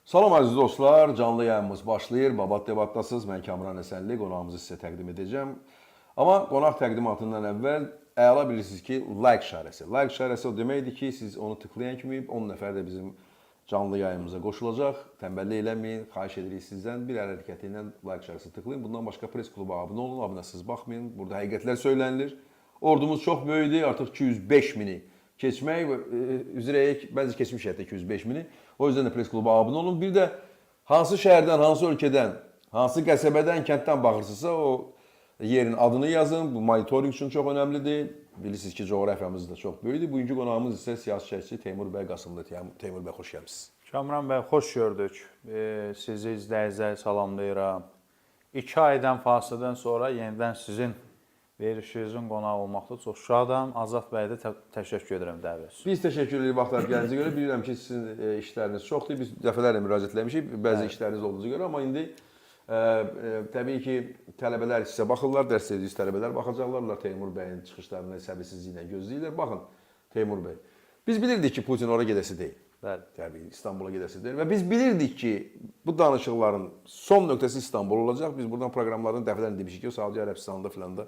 Salam əziz dostlar, canlı yayımımız başlayır. Babat Debatdasınız. Mən Kamran Həsənli, qonağımızı sizə təqdim edəcəm. Amma qonaq təqdimatından əvvəl əla bilirsiniz ki, like işarəsi. Like işarəsi o deməkdir ki, siz onu tıklayan kimi 10 nəfər də bizim canlı yayımımıza qoşulacaq. Tənbəllik eləməyin, xahiş edirik sizdən. Bir əl hərəkəti ilə like işarəsi tıklayın. Bundan başqa Press kluba abunə olun, abunəsiz baxmayın. Burada həqiqətlər söylənilir. Ordumuz çox böyükdür, artıq 205 mini keçmək üzrəyik, bəzi keçmiş hətta 205 mini. O yüzden də Press kluba abunə olun. Bir də hansı şəhərdən, hansı ölkədən, hansı qəsəbədən, kənddən baxırsınızsa o yerin adını yazın. Bu monitorinq üçün çox önəmlidir. Bilirsiniz ki, coğrafiyamız da çox böyükdür. Bugünkü qonağımız isə siyasi şərhçi Teymur bəy Qasımlı. Teymur bəy, xoş gəlmisiniz. Kamran bəy, xoş gördük. Sizi izləyiciləri salamlayıram. 2 aydan fasilədən sonra yenidən sizin verilişinizin qonağı olmaqda çox şadam. Azad bəyə də təşəkkür edirəm dəvət üçün. Biz təşəkkür edirik vaxt ayırıb gəldiyinizə görə. Bilirəm ki, sizin işləriniz çoxdur. Biz dəfələrlə müraciət eləmişik bəzi işləriniz olduğuna görə, amma indi təbii ki, tələbələr sizə baxırlar, dərs verdiyiniz tələbələr baxacaqlar. Onlar Teymur bəyin çıxışlarını səbirsizliklə gözləyirlər. Baxın, Teymur bəy, biz bilirdik ki, Putin ora gedəsi deyil. Təbii İstanbula gedəsi deyil və biz bilirdik ki, bu danışıqların son nöqtəsi İstanbul olacaq. Biz buradan proqramlardan dəfələrlə demişik ki, o Saudi Ərəbistanda filan da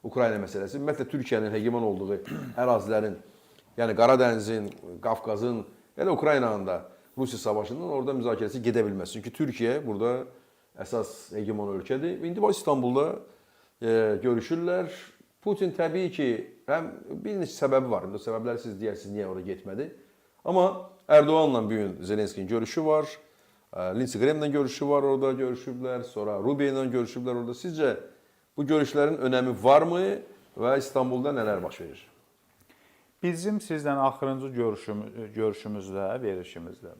Ukrayna məsələsi, ümumiyyətlə Türkiyənin hegemon olduğu ərazilərin, yəni Qaradənizin, Qafqazın, elə Ukraynanın da Rusiya savaşından orada müzakirəsi gedə bilməz. Çünki Türkiyə burada əsas hegemon ölkədir. İndi bax İstanbulda görüşürlər. Putin təbii ki, həm bir neçə səbəbi var. İndi o səbəbləri siz deyərsiniz niyə ora getmədi. Amma Erdoğanla bu gün Zelenskinin görüşü var. Lindsey Graham'la görüşü var, orada görüşüblər. Sonra Rubio ilə görüşüblər orada. Sizcə bu görüşlərin önəmi varmı və İstanbulda nələr baş verir? Bizim sizlə axırıncı görüşümüzdə, verilişimizdə,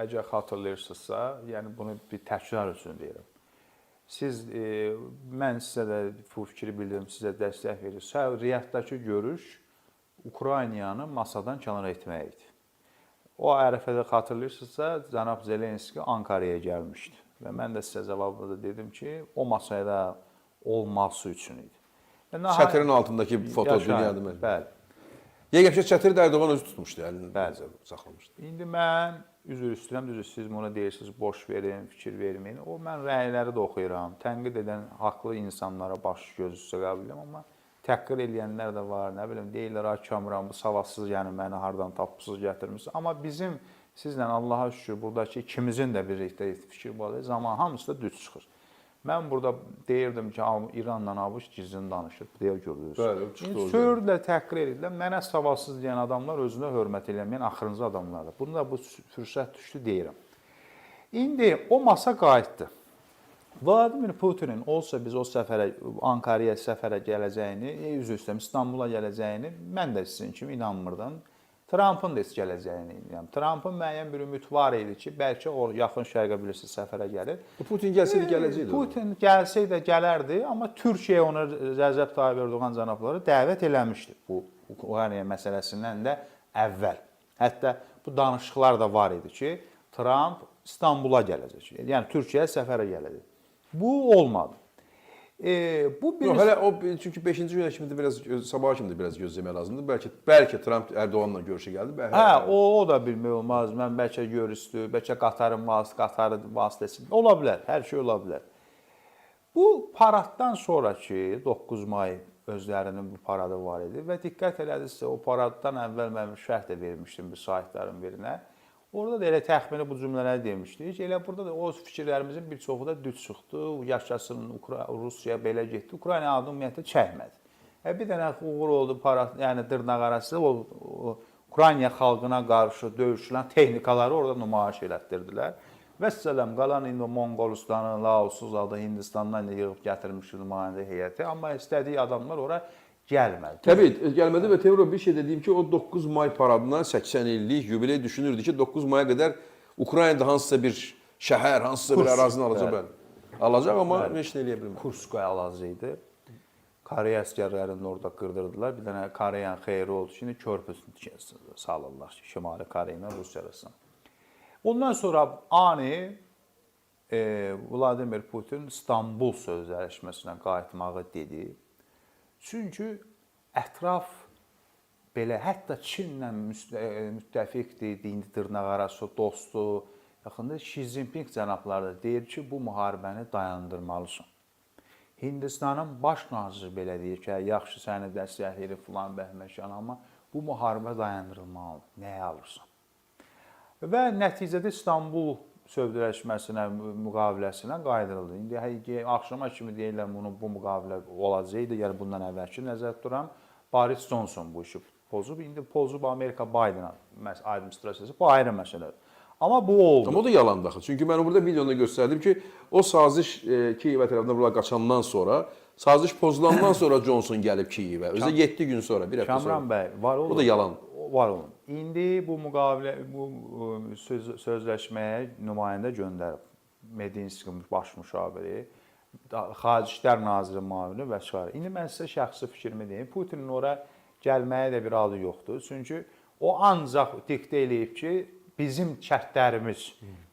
əgər xatırlayırsınızsa, yəni bunu bir təkrar üçün deyirəm. Siz, mən sizə də bu fikri bildirdim, sizə dəstək verirəm. Riyaddakı görüş Ukraynanı masadan kənar etmək idi. O ərəfədə xatırlayırsınızsa, cənab Zelenski Ankaraya gəlmişdi və mən də sizə cavabında dedim ki, o masada olması üçün idi. Və nəhayət- Çətirin altındakı foto Yaşa, dünyadır mən. Bəli. Yəqin ki, çətiri də Erdoğan özü tutmuşdu, əlində Bəli. saxlamışdı. İndi mən üzr istəyirəm, düzdür, siz buna deyirsiniz, boş verin, fikir verməyin. O mən rəyləri də oxuyuram. Tənqid edən haqlı insanlara baş göz üstə qəbul edirəm, amma təhqir eləyənlər də var. Nə bilim, deyirlər, ay Kamran, bu savadsız, yəni məni hardan tapıbsınız, gətirmisiniz. Amma bizim sizlə Allaha şükür buradakı ikimizin də birlikdə fikir var. Zaman hamısı da düz çıxır. Mən burada deyirdim ki, İranla ABŞ gizlin danışır. Deyə gördünüz. Bəli, çıxdı o. Söyürdülər, təhqir edirdilər. Mənə savadsız deyən adamlar özünə hörmət eləməyən axırıncı adamlardır. Bunu da bu fürsət düşdü deyirəm. İndi o masa qayıtdı. Vladimir Putinin olsa biz o səfərə Ankaraya səfərə gələcəyini, üzr istəyirəm, İstanbula gələcəyini mən də sizin kimi inanmırdım. Trampın da heç gələcəyini inanıram. Trampın müəyyən bir ümid var idi ki, bəlkə o Yaxın Şərqə bilirsiniz səfərə gəlir. Putin gəlsəydi gələcəkdi. Putin gəlsəydi gələrdi, amma Türkiyə onu Rəcəb Tayyib Erdoğan cənabları dəvət eləmişdi bu Ukrayna məsələsindən də əvvəl. Hətta bu danışıqlar da var idi ki, Tramp İstanbula gələcək. Yəni Türkiyəyə səfərə gələcək. Bu olmadı. Bu bir Yox, hələ o çünki 5-ci günə kimi də biraz sabaha kimi də biraz gözləmək lazımdır. Bəlkə Tramp Erdoğanla görüşə gəldi. Bəlkə Hə, o da bilmək olmaz. Mən bəlkə görüşdü, bəlkə Qatarın Qatarı vasitəsilə ola bilər. Hər şey ola bilər. Bu paraddan sonrakı 9 may özlərinin bu paradı var idi və diqqət elədinizsə o paraddan əvvəl mən şərh də vermişdim bir saytların birinə. Orada da elə təxmini bu cümlələri demişdik. Elə burada da o fikirlərimizin bir çoxu da düz çıxdı. Yaşasın Rusiya belə getdi. Ukrayna adını ümumiyyətlə çəkmədi. Bir dənə uğur oldu parad, yəni dırnaqarası o Ukrayna xalqına qarşı döyüşülən texnikaları orada nümayiş elətdirdilər. Vəssalam, qalan indi Monqolistanı, Laosu zadı Hindistandan da yığıb gətirmiş nümayəndə heyəti, amma istədiyi adamlar ora gəlmədi. Təbii, gəlmədi və Teymur bir şey də deyim ki, o 9 may paradına 80 illik yubiley düşünürdü ki, 9 maya qədər Ukraynada hansısa bir şəhər, hansısa bir Kurs, ərazini alacaq, bəli. Alacaq, amma heç nə eləyə bilmədi. Kursk alacaq idi. Koreya əsgərlərini orada qırdırdılar. Bir dənə Koreyanın xeyri oldu. Şimdi körpü salırlar Şimali Koreya ilə Rusiya arasında. Ondan sonra ani Vladimir Putin İstanbul sözləşməsinə qayıtmağı dedi. Çünki ətraf belə hətta Çinlə müttəfiqdir, indi dırnaqarası dostdur. Yaxında Xi Jinping cənabları da deyir ki, bu müharibəni dayandırmalısan. Hindistanın baş naziri belə deyir ki, yaxşı səni dəstəkləyir filan bəhməşan, amma bu müharibə dayandırılmalıdır. Nəyə alırsan? Və nəticədə İstanbul sövdələşməsinə, müqaviləsinə qayıdıldı. İndi həqiqi axşama kimi deyirlər bunu bu müqavilə olacaqdı. Yəni bundan əvvəlki nəzərdə tuturam. Boris Johnson bu işi pozub. İndi pozub Amerika Biden administrasiyası. Bu ayrı məsələdir. Amma bu oldu. Amma o da yalandır axı. Çünki mən burada videonda göstərdim ki, o saziş Kiyevə tərəfindən bunlar qaçandan sonra, saziş pozulandan sonra Johnson gəlib Kiyevə. Özü də 7 gün sonra, bir həftə sonra. Kamran bəy, var olun. O da yalan. Var olun. İndi bu müqavilə, bu sözləşməyə nümayəndə göndərib. Medinski baş müşaviri, Xarici İşlər Naziri müavini və s. İndi mən sizə şəxsi fikrimi deyim. Putinin ora gəlməyə də bir adı yoxdur. Çünki o ancaq diktə eləyib ki, bizim şərtlərimiz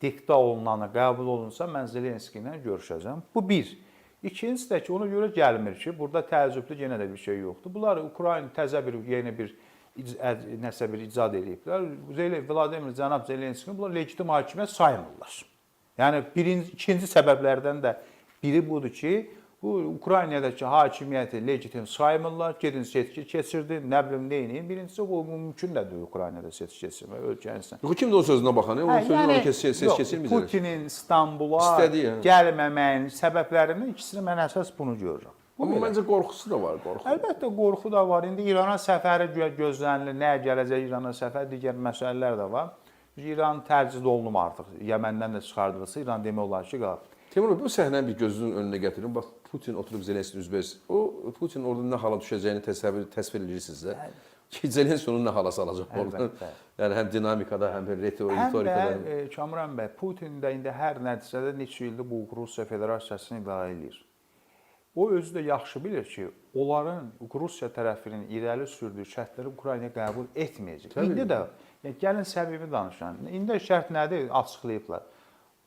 diktə olunanı qəbul olunsa, mən Zelenski ilə görüşəcəm. Bu bir. İkincisi də ki, ona görə gəlmir ki, burada təəccüblü yenə də bir şey yoxdur. Bunlar Ukrayna təzə bir yeni bir nəsə bir icad eləyiblər. Vladimir cənab Zelenskini bunlar legitim hakimiyyət saymırlar. Yəni birinci, ikinci səbəblərdən də biri budur ki, bu Ukraynadakı hakimiyyəti legitim saymırlar. Gedin seçki keçirdin, nə bilim nə eləyin. Birincisi bu mümkün də deyil Ukraynada seçki keçirmək ölkənin. Yox, kim də o sözünə baxan, onun sözünə onu seçki keçirməyəcək. Putinin İstanbula gəlməməyinin səbəblərindən ikisini mən əsas bunu görürəm. Amma məncə qorxusu da var, qorxu. Əlbəttə qorxu da var. İndi İrana səfəri gözlənilir. Nəyə gələcək İrana səfər, digər məsələlər də var. İran tərcid olunub artıq. Yəməndən də çıxardılsa, İran demək olar ki, qalıb. Teymur bəy, bu səhnəni bir gözünün önünə gətirin. Bax, Putin oturub Zelenskinin üzbəüz. O Putin orada nə hala düşəcəyini təsvir edirsiniz də. Ki Zelenski onu nə hala salacaq orada. Yəni həm dinamikada, həm ritorikada. Həm də Kamran bəy, Putin də indi hər nəticədə neçə ildir bu Rusiya Federasiyasını idarə eləyir. O özü də yaxşı bilir ki, onların Rusiya tərəfinin irəli sürdüyü şərtləri Ukrayna qəbul etməyəcək. Təbii. İndi də, yəni gəlin səmimi danışaq. İndi şərt nədir? Açıqlayıblar.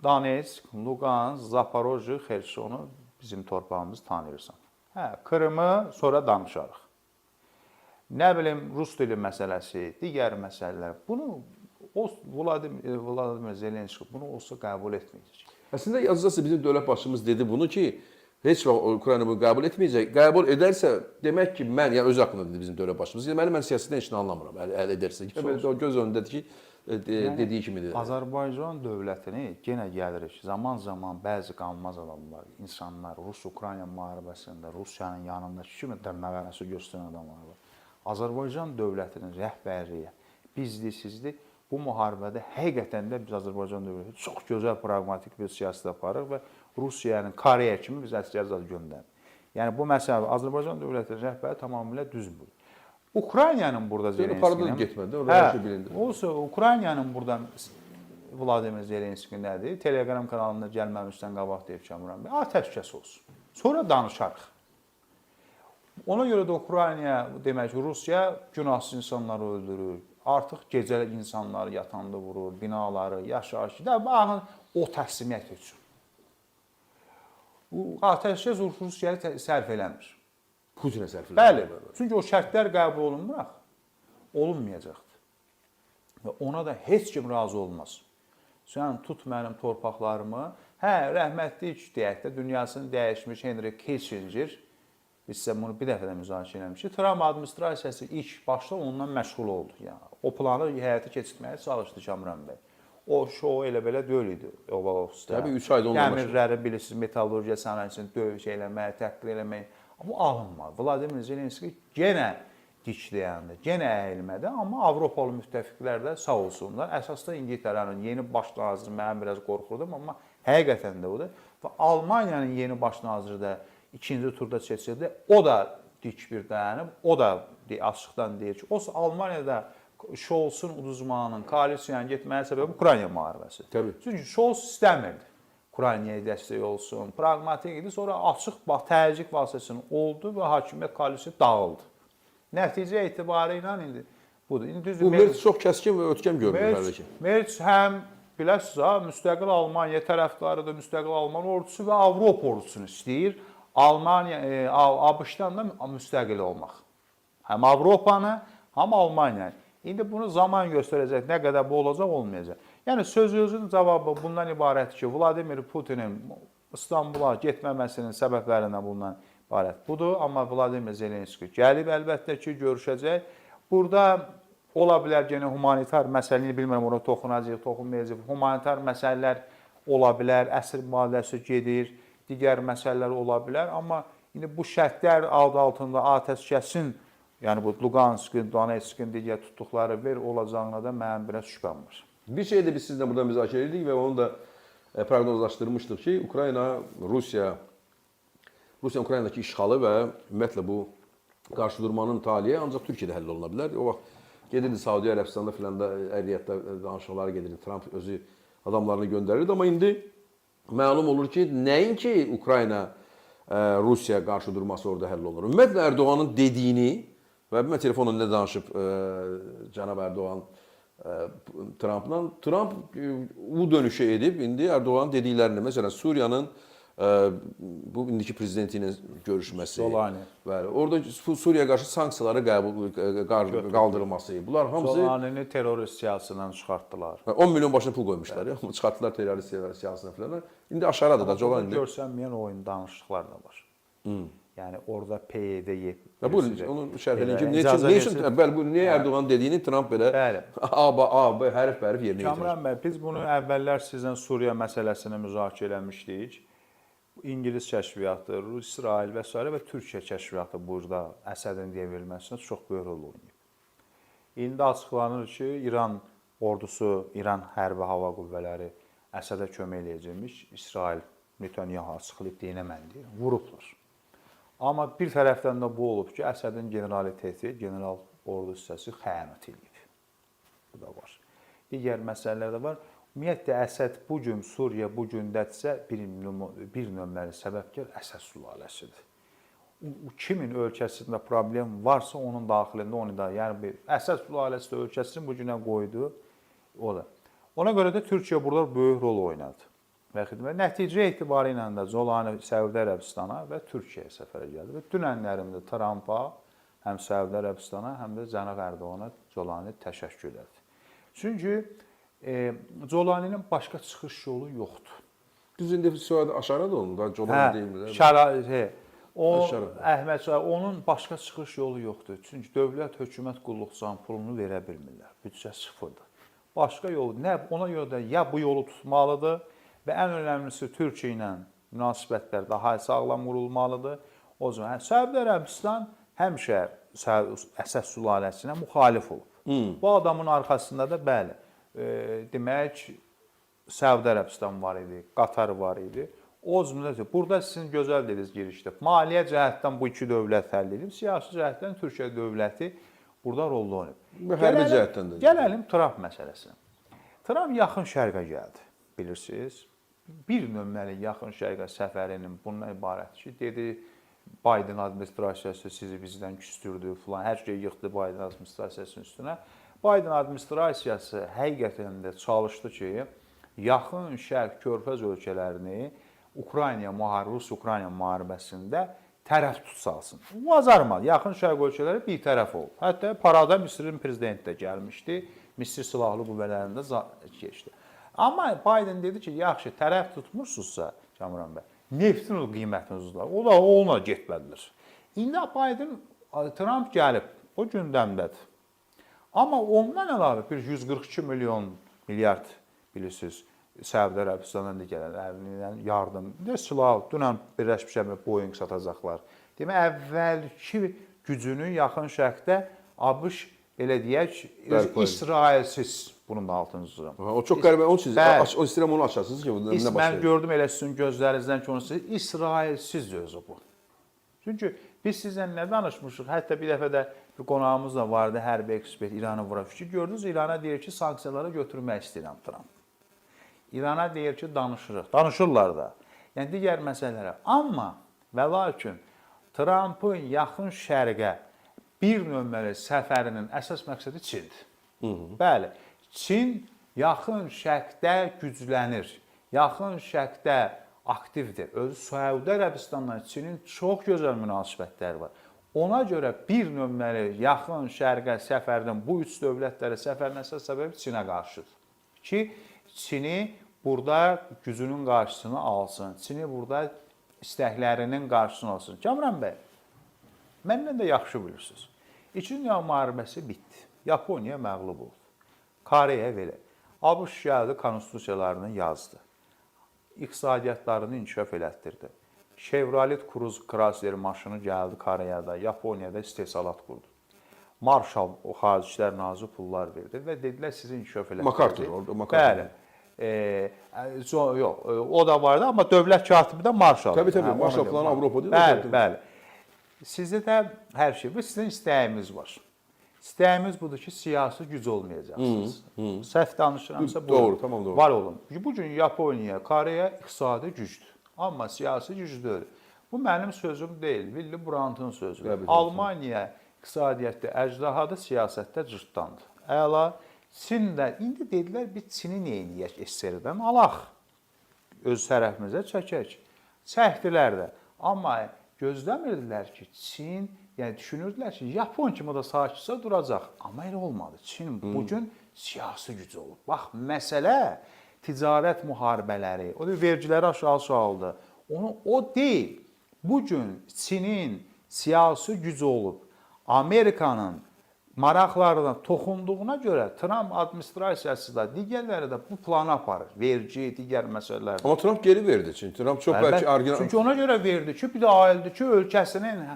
Donetsk, Luqansk, Zaporojye, Xersonu bizim torpağımızı tanıyırsan. Hə, Krımı sonra danışarıq. Nə bilim rus dili məsələsi, digər məsələlər. Bunu o Vladimir Zelenski bunu olsa qəbul etməyəcək. Əslində yazıcısı bizim dövlət başçımız dedi bunu ki, heç vaxt Ukrayna bunu qəbul etməyəcək. Qəbul edərsə, demək ki, mən, yəni öz haqqında dedi bizim dövlət başçımız. Deməli mən siyasətdən heç nə anlamıram. Əl edərsə. Yəni o göz önündədir ki, dediyi kimidir. Azərbaycan dövlətini yenə gəlirik. Zaman-zaman bəzi qanmaz adamlar, insanlar Rus-Ukrayna müharibəsində Rusiyanın yanında kimi dırnaq arası göstərən adamlar var. Azərbaycan dövlətinin rəhbərliyi bizdir, sizdir. Bu müharibədə həqiqətən də biz Azərbaycan dövləti çox gözəl praqmatik bir siyasət aparırıq və Rusiyanın Koreya kimi biz əsgər zad göndərir. Yəni bu məsələ Azərbaycan dövlətinin rəhbəri tamamilə düz budur. Ukraynanın burada Zelenskinin getmədi, orada hər şey bilindi. Olsa Ukraynanın burada Vladimir Zelenski nədir? Telegram kanalında gəlməmişdən qabaq deyib Kamran bəy, atəşkəs olsun. Sonra danışarıq. Ona görə də Ukrayna, demək ki, Rusiya günahsız insanları öldürür. Artıq gecə insanları yatanda vurur, binaları, yaşayışı. Də baxın o təslimiyyət üçün. Bu atəşkəs Rusiyaya sərf eləmir. Putinə sərf eləmir. Bəli. Çünki o şərtlər qəbul olunmur axı. Olunmayacaqdır. Və ona da heç kim razı olmaz. Sən tut mənim torpaqlarımı. Hə, rəhmətli deyək də dünyasını dəyişmiş Henry Kissinger. Biz sizə bunu bir dəfə də müzakirə eləmişik. Tramp administrasiyası ilk başda ondan məşğul oldu. Yəni o planı həyata keçirməyə çalışdı Kamran bəy. O şou elə belə deyil idi Oval Ofisdə. Təbii 3 ayda ondan başladı. Dəmirləri bilirsiniz, metallurgiya sənayesini döyüş eləmək, təhqir eləmək. Amma alınmadı. Vladimir Zelenski yenə dik dayandı, yenə əyilmədi, amma Avropalı müttəfiqlər də sağ olsunlar. Əsasda İngiltərənin yeni baş naziri mənim biraz qorxurdum, amma həqiqətən də odur. Və Almaniyanın yeni baş naziri də ikinci turda seçildi. O da dik bir dayanıb, o da açıqdan deyir ki, o Almaniyada Scholzun uduzmağının, koalisiyanın getməyə səbəbi Ukrayna müharibəsi. Təbii. Çünki Scholz istəmirdi Ukraynaya dəstək olsun, praqmatik idi. Sonra açıq təzyiq vasitəsilə oldu və hakimiyyət koalisiyası dağıldı. Nəticə etibarı ilə indi budur. İndi düzdür. Bu Merz çox kəskin və ötkəm görünür hələ ki. Merz həm biləsiniz ha, müstəqil Almaniya tərəfdarıdır, müstəqil Alman ordusu və Avropa ordusunu istəyir. Almaniya, ABŞ-dan da müstəqil olmaq. Həm Avropanı, həm Almaniyanı. İndi bunu zaman göstərəcək, nə qədər bu olacaq, olmayacaq. Yəni sözünüzün cavabı bundan ibarətdir ki, Vladimir Putinin İstanbula getməməsinin səbəblərindən bundan ibarət budur. Amma Vladimir Zelenski gəlib əlbəttə ki, görüşəcək. Burada ola bilər yenə humanitar məsələni bilmirəm ora toxunacaq, toxunmayacaq. Humanitar məsələlər ola bilər, əsir mübadiləsi gedir, digər məsələlər ola bilər, amma indi bu şərtlər adı altında atəşkəsin, yəni bu Luqanskın, Donetskin digər tutduqları ver olacağına da mənim biraz şübhəm var. Bir şey də biz sizinlə burada müzakirə etdik və onu da proqnozlaşdırmışdıq ki, Ukrayna, Rusiya, Rusiya Ukraynadakı işğalı və ümumiyyətlə bu qarşıdurmanın taleyi ancaq Türkiyədə həll oluna bilər. O vaxt gedirdi Səudiyyə Ərəbistanda filan da Əriyyətdə danışıqlar gedirdi. Tramp özü adamlarını göndərirdi, amma indi məlum olur ki, nəinki Ukrayna Rusiya qarşıdurması orada həll olunur. Ümumiyyətlə Ərdoğanın dediyini və mən telefonla nə danışıb cənab Ərdoğan Trampla, Tramp U dönüşü edib indi Ərdoğanın dediklərini, məsələn Suriyanın bu indiki prezidenti ilə görüşməsi, Solani. Bəli, orada Suriyaya qarşı sanksiyaları qəbul qaldırılması, bunlar hamısı Solanini terrorist siyahısından çıxartdılar. 10 milyon başına pul qoymuşlar ya. Çıxartdılar terrorist siyahısına filan. İndi aşağıdadır da Colan indi. Görsənməyən oyun danışıqlar da var. Yəni orada PYD-yi. Ya bu onu şərh eləyin ki, nə üçün bəli bu niyə Ərdoğanın dediyini Tramp belə Bəli. A B A B hərf hərf yerinə yetirir. Kamran bəy, biz bunu əvvəllər sizlə Suriya məsələsini müzakirə eləmişdik. İngilis kəşfiyyatı, Rus, İsrail və sairə və Türkiyə kəşfiyyatı burada Əsədin devrilməsinə çox böyük rol oynayıb. İndi açıqlanır ki, İran ordusu, İran hərbi hava qüvvələri Əsədə kömək eləyəcəkmiş. İsrail Netanyahu açıqlayıb deyinə mən deyirəm, vurublar. Amma bir tərəfdən də bu olub ki, Əsədin generaliteti, general ordu hissəsi xəyanət eləyib. Bu da var. Digər məsələlər də var. Ümumiyyətlə Əsəd bu gün Suriya bu gündədirsə bir nömrəli səbəbkar Əsəd sülaləsidir. Kimin ölkəsində problem varsa onun daxilində onu da, yəni bir Əsəd sülaləsi də ölkəsini bu günə qoydu. O da. Ona görə də Türkiyə burada böyük rol oynadı. Və xidmət nəticə etibarı ilə də Zolani Səudiyyə Ərəbistana və Türkiyəyə səfərə gəldi və dünənlərində Trampa, həm Səudiyyə Ərəbistana, həm də cənab Ərdoğana Zolani təşəkkür elədi. Çünki Zolaninin başqa çıxış yolu yoxdur. Düz indi soyadı aşağıdadır onun da Colan deyilmir. Şərait o Əhməd Şah, onun başqa çıxış yolu yoxdur. Çünki dövlət, hökumət qulluqçuların pulunu verə bilmirlər. Büdcə sıfırdır. Başqa yol nə ona görə də ya bu yolu tutmalıdır və ən önəmlisi Türkiyə ilə münasibətlər daha sağlam qurulmalıdır. O zaman Səudiyyə Ərəbistan həmişə Əsəd sülaləsinə müxalif olub. Bu adamın arxasında da bəli, demək Səudiyyə Ərəbistan var idi, Qatar var idi. O cümlədə burada sizin gözəl dediniz girişdə. Maliyyə cəhətdən bu iki dövlət həll edib, siyasi cəhətdən Türkiyə dövləti burada rol oynayıb. Və hərbi cəhətdən də. Gələlim Tramp məsələsinə. Tramp Yaxın Şərqə gəldi, bilirsiniz. Bir nömrəli Yaxın Şərqə səfərinin bundan ibarətdir ki, dedi Biden administrasiyası sizi bizdən küstürdü filan, hər şeyi yıxdı Biden administrasiyasının üstünə. Biden administrasiyası həqiqətən də çalışdı ki, Yaxın Şərq körfəz ölkələrini Ukrayna müharibə, Rus-Ukrayna müharibəsində tərəf tutsalsın. Bacarmadı. Yaxın Şərq ölkələri bir tərəf oldu. Hətta parada Misirin prezidenti də gəlmişdi. Misir silahlı qüvvələrində keçdi. Amma Biden dedi ki, yaxşı tərəf tutmursunuzsa, Kamran bəy, neftin o qiymətini ucuzlar. O da onunla getmədilər. İndi Biden, Tramp gəlib, o gündəmdədir. Amma ondan əlavə bir 142 milyon milyard bilirsiniz, Səudiyyə Ərəbistandan da gələn əlində yardım, də silah, dünən Birləşmiş Əmirlər Boeing satacaqlar. Demək, əvvəlki gücünü Yaxın Şərqdə ABŞ belə deyək, İsrailsiz, bunun da altını cızıram. O çox qəribə. Onun üçün o istəyirəm onu açasınız ki, bu nə baş Mən verir. gördüm elə sizin gözlərinizdən ki, onu siz İsrailsiz özü bu. Çünki biz sizlə nə danışmışıq? Hətta bir dəfə də bir qonağımız da vardı, hərbi ekspert İranı vura fikir. Gördünüz, İrana deyir ki, sanksiyalara götürmək istəyirəm Tramp. İrana deyir ki, danışırıq. Danışırlar da. Yəni digər məsələlərə. Amma və lakin Trampın Yaxın Şərqə bir nömrəli səfərinin əsas məqsədi Çindir. Bəli, Çin Yaxın Şərqdə güclənir. Yaxın Şərqdə aktivdir. Özü Səudiyyə Ərəbistanla Çinin çox gözəl münasibətləri var. Ona görə bir nömrəli yaxın şərqə səfərdən bu üç dövlətlərə səfərin əsas səbəbi Çinə qarşıdır. Ki Çini burada gücünün qarşısını alsın. Çini burada istəklərinin qarşısını alsın. Kamran bəy, məndən də yaxşı bilirsiniz. İkinci Dünya müharibəsi bitdi. Yaponiya məğlub oldu. Koreya belə. ABŞ gəldi, konstitusiyalarını yazdı. İqtisadiyyatlarını inkişaf elətdirdi. Chevrolet Cruze Chrysler maşını gəldi Koreyada, Yaponiyada istehsalat qurdu. Marshall o Xarici İşlər Naziri pullar verdi və dedilər sizi inkişaf elətdirdi. MacArthur, orada MacArthur. Bəli. Yox, o da vardı, amma dövlət katibi də Marshall. Təbii, təbii. Marshall planı Avropada. Bəli, bəli. Sizdə də hər şey var, sizin istəyimiz var. İstəyimiz budur ki, siyasi güc olmayacaqsınız. Səhv danışıramsa bu. Doğru, tamam doğru. Var olun. Bu gün Yaponiya, Koreya iqtisadi gücdür, amma siyasi güc deyil. Bu mənim sözüm deyil, Willy Brandtın sözüdür. Təbii, Almaniya iqtisadiyyatda əjdahadır, siyasətdə cırtdandır. Əla. Çin də indi dedilər biz Çini nə eləyək SSR-dən alaq. Öz tərəfimizə çəkək. Çəkdilər də. Amma gözləmirdilər ki, Çin, yəni düşünürdülər ki, Yapon kimi də sakitcə duracaq. Amma elə olmadı. Çin bu gün siyasi güc olub. Bax, məsələ ticarət müharibələri, o da vergiləri aşağı saldı. Onu o deyil. Bu gün Çinin siyasi gücü olub. Amerikanın maraqlarına toxunduğuna görə Tramp administrasiyası da digərləri də bu planı aparır. Vergi, digər məsələlər. Amma Tramp geri verdi. Çünki Tramp çox bəlkə argin... Çünki ona görə verdi ki, bir də ayıldı ki, ölkəsinin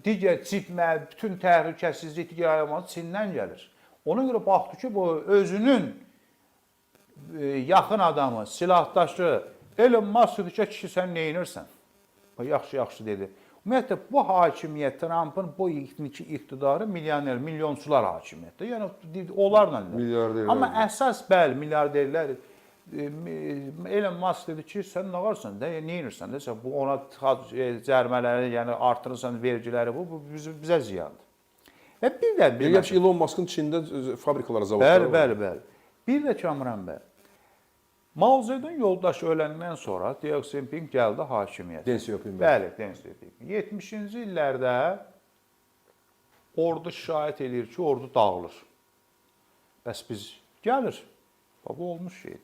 digər cibmə, bütün təhlükəsizlik, digər ayılması Çindən gəlir. Ona görə baxdı ki, bu özünün yaxın adamı, silahdaşı Elon Musk dedi ki, kişi sən nə edirsən? Yaxşı, yaxşı dedi. Ümumiyyətlə, bu hakimiyyət, Trumpın bu iqtidarı milyoner, milyonçular hakimiyyətdir. Yəni, onlarla. Milyarderlər. Amma əsas, bəli, milyarderlər. Elon Musk dedi ki, sən nə varsan, nə edirsən, desən, bu ona cərmələri, yəni artırırsan vergiləri, bu bizə ziyandır. Və bir də... Bir də Elon Musk'ın Çində fabrikaları, zavodları var. Bəli, bəli, bəli. Bir də Kamran bəy, Mao Zedong yoldaşı öləndən sonra Deng Xiaoping gəldi hakimiyyətə. Deng Xiaoping. Bəli, Deng Xiaoping. 70-ci illərdə ordu şikayət eləyir ki, ordu dağılır. Bəs biz gəlir. Bax, bu olmuş şeydir.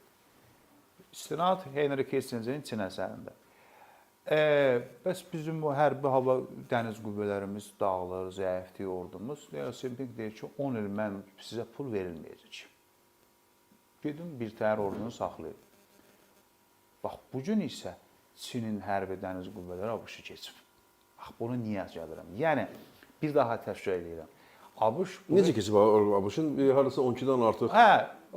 İstinad Henry Kissinger'in Çin əsərində. Bəs bizim bu hərbi hava dəniz qüvvələrimiz dağılır, zəifdir ordumuz. Deng Xiaoping deyir ki, 10 il mən sizə pul verilməyəcək. Gedin bir təhər ordunu saxlayın. Bax, bugün isə Çinin hərbi dəniz qüvvələri ABŞ-ı keçib. Bax, bunu niyə gəlirəm? Yəni, bir daha təkrar eləyirəm. ABŞ... Bunu... Necə keçib ABŞ-ın? Hardasa 12-dən artıq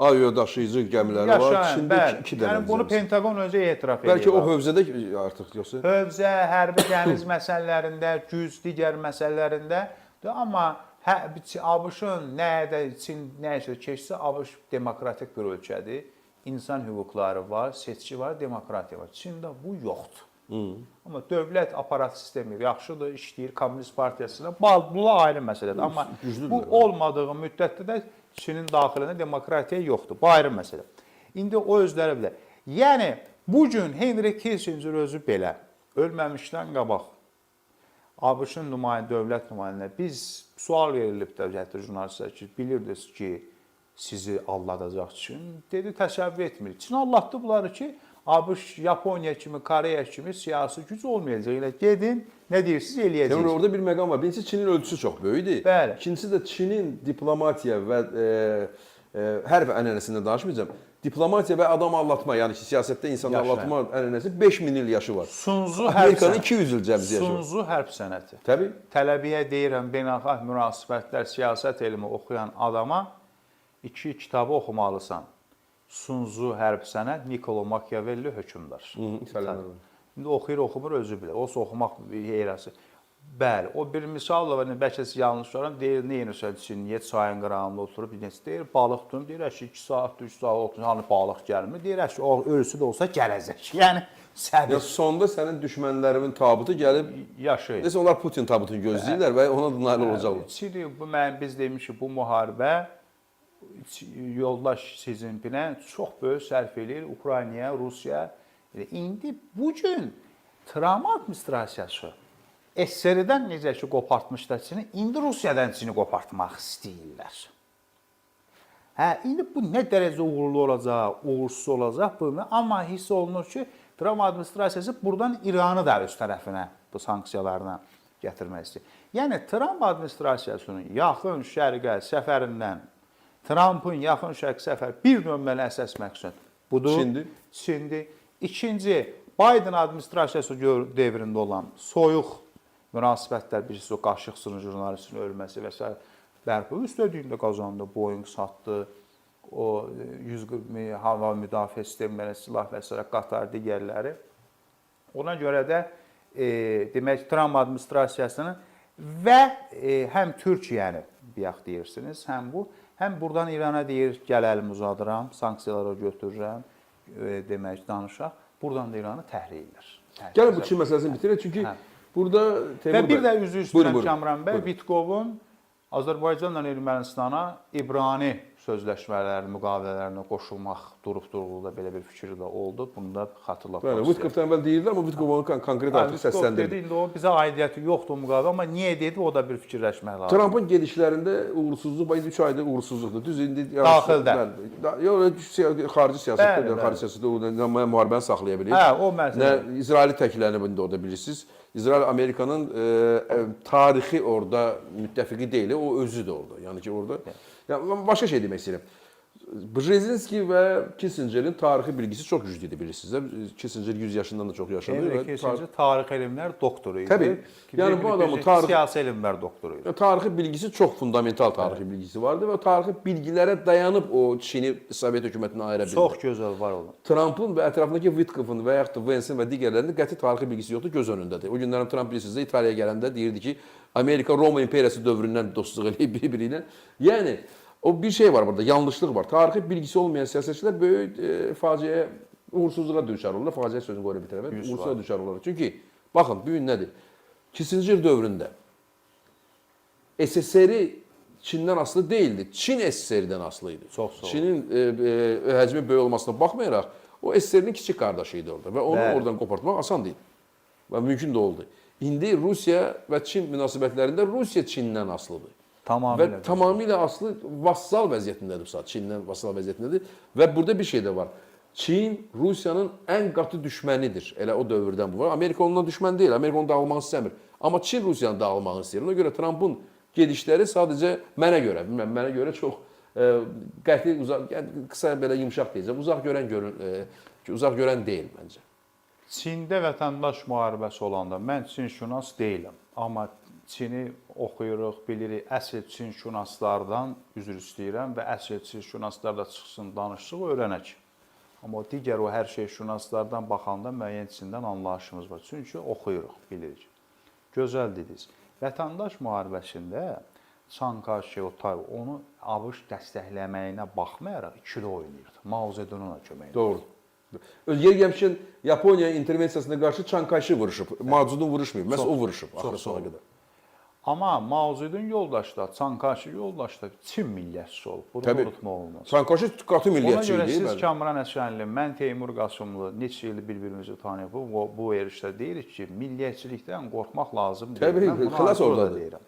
avia daşıyıcı gəmiləri var. Çində 2 dənə. Yəni, bunu Pentagon özü etiraf edir. Bəlkə o hövzədə artıq yoxsa? Hövzə, hərbi dəniz məsələlərində, güc, digər məsələlərində. Amma ABŞ-ın nə də Çin nə isə keçsə, ABŞ demokratik bir ölkədir. İnsan hüquqları var, seçki var, demokratiya var. Çində bu yoxdur. Amma dövlət aparat sistemi yaxşıdır, işləyir Komünist Partiyasına. Bu ayrı məsələdir. Amma bu olmadığı müddətdə də Çinin daxilində demokratiya yoxdur. Bu ayrı məsələ. İndi o özləri bilər. Yəni, bu gün Henry Kissinger özü belə ölməmişdən qabaq ABŞ-ın nümayəndə, dövlət nümayəndə biz sual verilib dövlətli jurnalistlər ki, bilirdiniz ki, sizi alladacaq Çin. Dedi, təsəvvür etmir. Çin allatdı bunları ki, ABŞ, Yaponiya kimi, Koreya kimi siyasi güc olmayacaq. Elə gedin, nə deyirsiniz, eləyəcəksiniz. Yəni, orada bir məqam var. Birincisi, Çinin ölçüsü çox böyükdür. Bəli. İkincisi də Çinin diplomatiya və hərb ənənəsindən danışmayacağam. Diplomatiya və adam allatma, yəni ki, siyasətdə insanı allatma ənənəsi 5000 il yaşı var. Sunzu hərb Amerikanın 200 il cəmzi yaşı var. Sunzu hərb sənəti. Təbii. Tələbəyə deyirəm, beynəlxalq münasibətlər, siyasət elmi oxuyan adama iki kitabı oxumalısan. Sunzu hərb sənət, Niccolo Machiavelli hökmdar. İndi oxuyur, oxumur, özü bilir. Olsa oxumaq heyrəsi. Bəli, o bir misal da var, bəlkə siz yanlış olarım, deyir, nə edirsən Çin, niyə çayın qırağında oturub, necə deyir, balıq tutun, deyir, əşi 2 saat, 3 saat oturun, hani balıq gəlmir, deyir, əşi, o ölüsü də olsa gələcək. Yəni, səbir. Yəni, sonda sənin düşmənlərimin tabutu gəlib, yaşayır. Nəsə, onlar Putin tabutunu gözləyirlər və ona da nail olacaqlar. Çin, bu mən, biz demişik, bu müharibə yoldaş Si Cinpinə çox böyük sərf eləyir Ukraynaya, Rusiya. İndi bu gün Tramp administrasiyası SSR-dən necə ki qopartmışlar Çini, indi Rusiyadan Çini qopartmaq istəyirlər. Hə, indi bu nə dərəcə uğurlu olacaq, uğursuz olacaq bu, amma hiss olunur ki, Tramp administrasiyası buradan İranı da öz tərəfinə bu sanksiyalarla gətirmək istəyir. Yəni Tramp administrasiyasının Yaxın Şərqə səfərindən, Trampın Yaxın Şərq səfəri bir nömrəli əsas məqsəd budur. Çindir. Çindir. İkinci, Biden administrasiyası dövründə olan soyuq münasibətlər, birisi o Qaşıqçının jurnalistin ölməsi və sair bərpa. Üstəliyində qazandı, Boeing satdı, o 140 hava müdafiə sistemləri, silah və sair, Qatar, digərləri. Ona görə də demək Tramp administrasiyasının və həm Türkiyəni bayaq deyirsiniz, həm bu, həm buradan İrana deyir, gəl əlimi uzadıram, sanksiyalara götürürəm, demək danışaq. Buradan da İranı təhrik edir. Gəlin bu Çin məsələsini bitirək, çünki burada Teymur və bir də üzr istəyirəm Kamran bəy, Buyurun. Vitkovun Azərbaycanla Ermənistana İbrani sözləşmələrinin, müqavilələrinə qoşulmaq durub-duruluqda belə bir fikri də oldu. Bunu da xatırlatmaq Bəli, istəyirəm. Vitkovdan əvvəl deyirdilər, amma Vitkov onu konkret artıq Vitkov səsləndirdi. dedi, indi o bizə aidiyyəti yoxdur o müqavilə, amma niyə dedi, o da bir fikirləşmək lazımdır. Trampın gedişlərində uğursuzluq, bax indi 3 aydır uğursuzluqdur. Düz indi Daxildə. Yox, xarici siyasətdə, Bəli, xarici siyasətdə o nə müharibəni saxlaya bilir. Hə, o məsələ. Nə İsraili təklənib indi orada bilirsiniz. İsrail Amerikanın tarixi orada müttəfiqi deyil, o özü də orada. Yəni ki orada. Yəni mən başqa şey demək istəyirəm. Brzezinski və Kissingerin tarixi bilgisi çox güclü idi bilirsiniz də. Kissinger 100 yaşından da çox yaşadı Henry və Kissinger tarix elmlər doktoru idi. Təbii. Yəni bu adamın tarix siyasi elmlər doktoru idi. Tarixi bilgisi çox fundamental tarixi bilgisi vardı və tarixi bilgilərə dayanıb o Çini Sovet hökumətinə ayıra bildi. Çox gözəl var olun. Trumpın və ətrafındakı Witkoffun və yaxud da Vance'in və digərlərinin qəti tarixi bilgisi yoxdur, göz önündədir. O günlərin Trump bilirsiniz də İtaliyaya gələndə deyirdi ki, Amerika Roma imperiyası dövründən dostluq eləyib bir-biri ilə. Yəni o bir şey var burada, yanlışlıq var. Tarixi bilgisi olmayan siyasətçilər böyük faciəyə, uğursuzluğa düçar olurlar. Faciə sözünü qoyuram bir tərəfə. Uğursuzluğa düçar olurlar. Çünki baxın, bu gün nədir? Kissinger dövründə SSR Çindən asılı deyildi. Çin SSR-dən asılı idi. Çox sağ olun. Çinin həcmi böyük olmasına baxmayaraq o SSR-nin kiçik qardaşı idi orada və onu Bəli. oradan qopartmaq asan deyil. Və mümkün də oldu. İndi Rusiya və Çin münasibətlərində Rusiya Çindən asılıdır. Tamamilə. Və tamamilə asılı vassal vəziyyətindədir bu saat. Çindən vassal vəziyyətindədir və burada bir şey də var. Çin Rusiyanın ən qatı düşmənidir. Elə o dövrdən bu var. Amerika ondan düşmən deyil. Amerika onu dağılmaq istəmir. Amma Çin Rusiyanı dağılmaq istəyir. Ona görə Trumpın gedişləri sadəcə mənə görə, bilmirəm, mənə görə çox qəti uzaq, yəni qısa belə yumşaq deyəcəm. Uzaq görən uzaq görən deyil məncə. Çində vətəndaş müharibəsi olanda mən Çinşünas deyiləm, amma Çini oxuyuruq, bilirik. Əsl Çinşünaslardan üzr istəyirəm və əsl Çinşünaslar da çıxsın, danışsın, öyrənək. Amma o digər o hər şey şünaslardan baxanda müəyyən Çindən anlayışımız var. Çünki oxuyuruq, bilirik. Gözəl dediniz. Vətəndaş müharibəsində Çan Kai-şek o Tay onu ABŞ dəstəkləməyinə baxmayaraq ikili oynayırdı. Mao Zedong'a kömək. Doğru. Öz yer gəlmişkən Yaponiya intervensiyasına qarşı Çan Kai-şek vuruşub. Mao Zedong vuruşmayıb. Məhz o vuruşub axıra sona qədər. Amma Mao Zedong yoldaş da, Çan Kai-şek yoldaş da Çin millətçisi olub. Bunu Təbii. unutmaq olmaz. Çan Kai-şek qatı Ona millətçi görə idi. siz bəli. Kamran Həsənli, mən Teymur Qasımlı neçə ildir bir-birimizi tanıyırıq. Bu verişdə deyirik ki, milliyətçilikdən qorxmaq lazım deyil. Təbii, Mən bunu xilas artıq orada oradadır. deyirəm.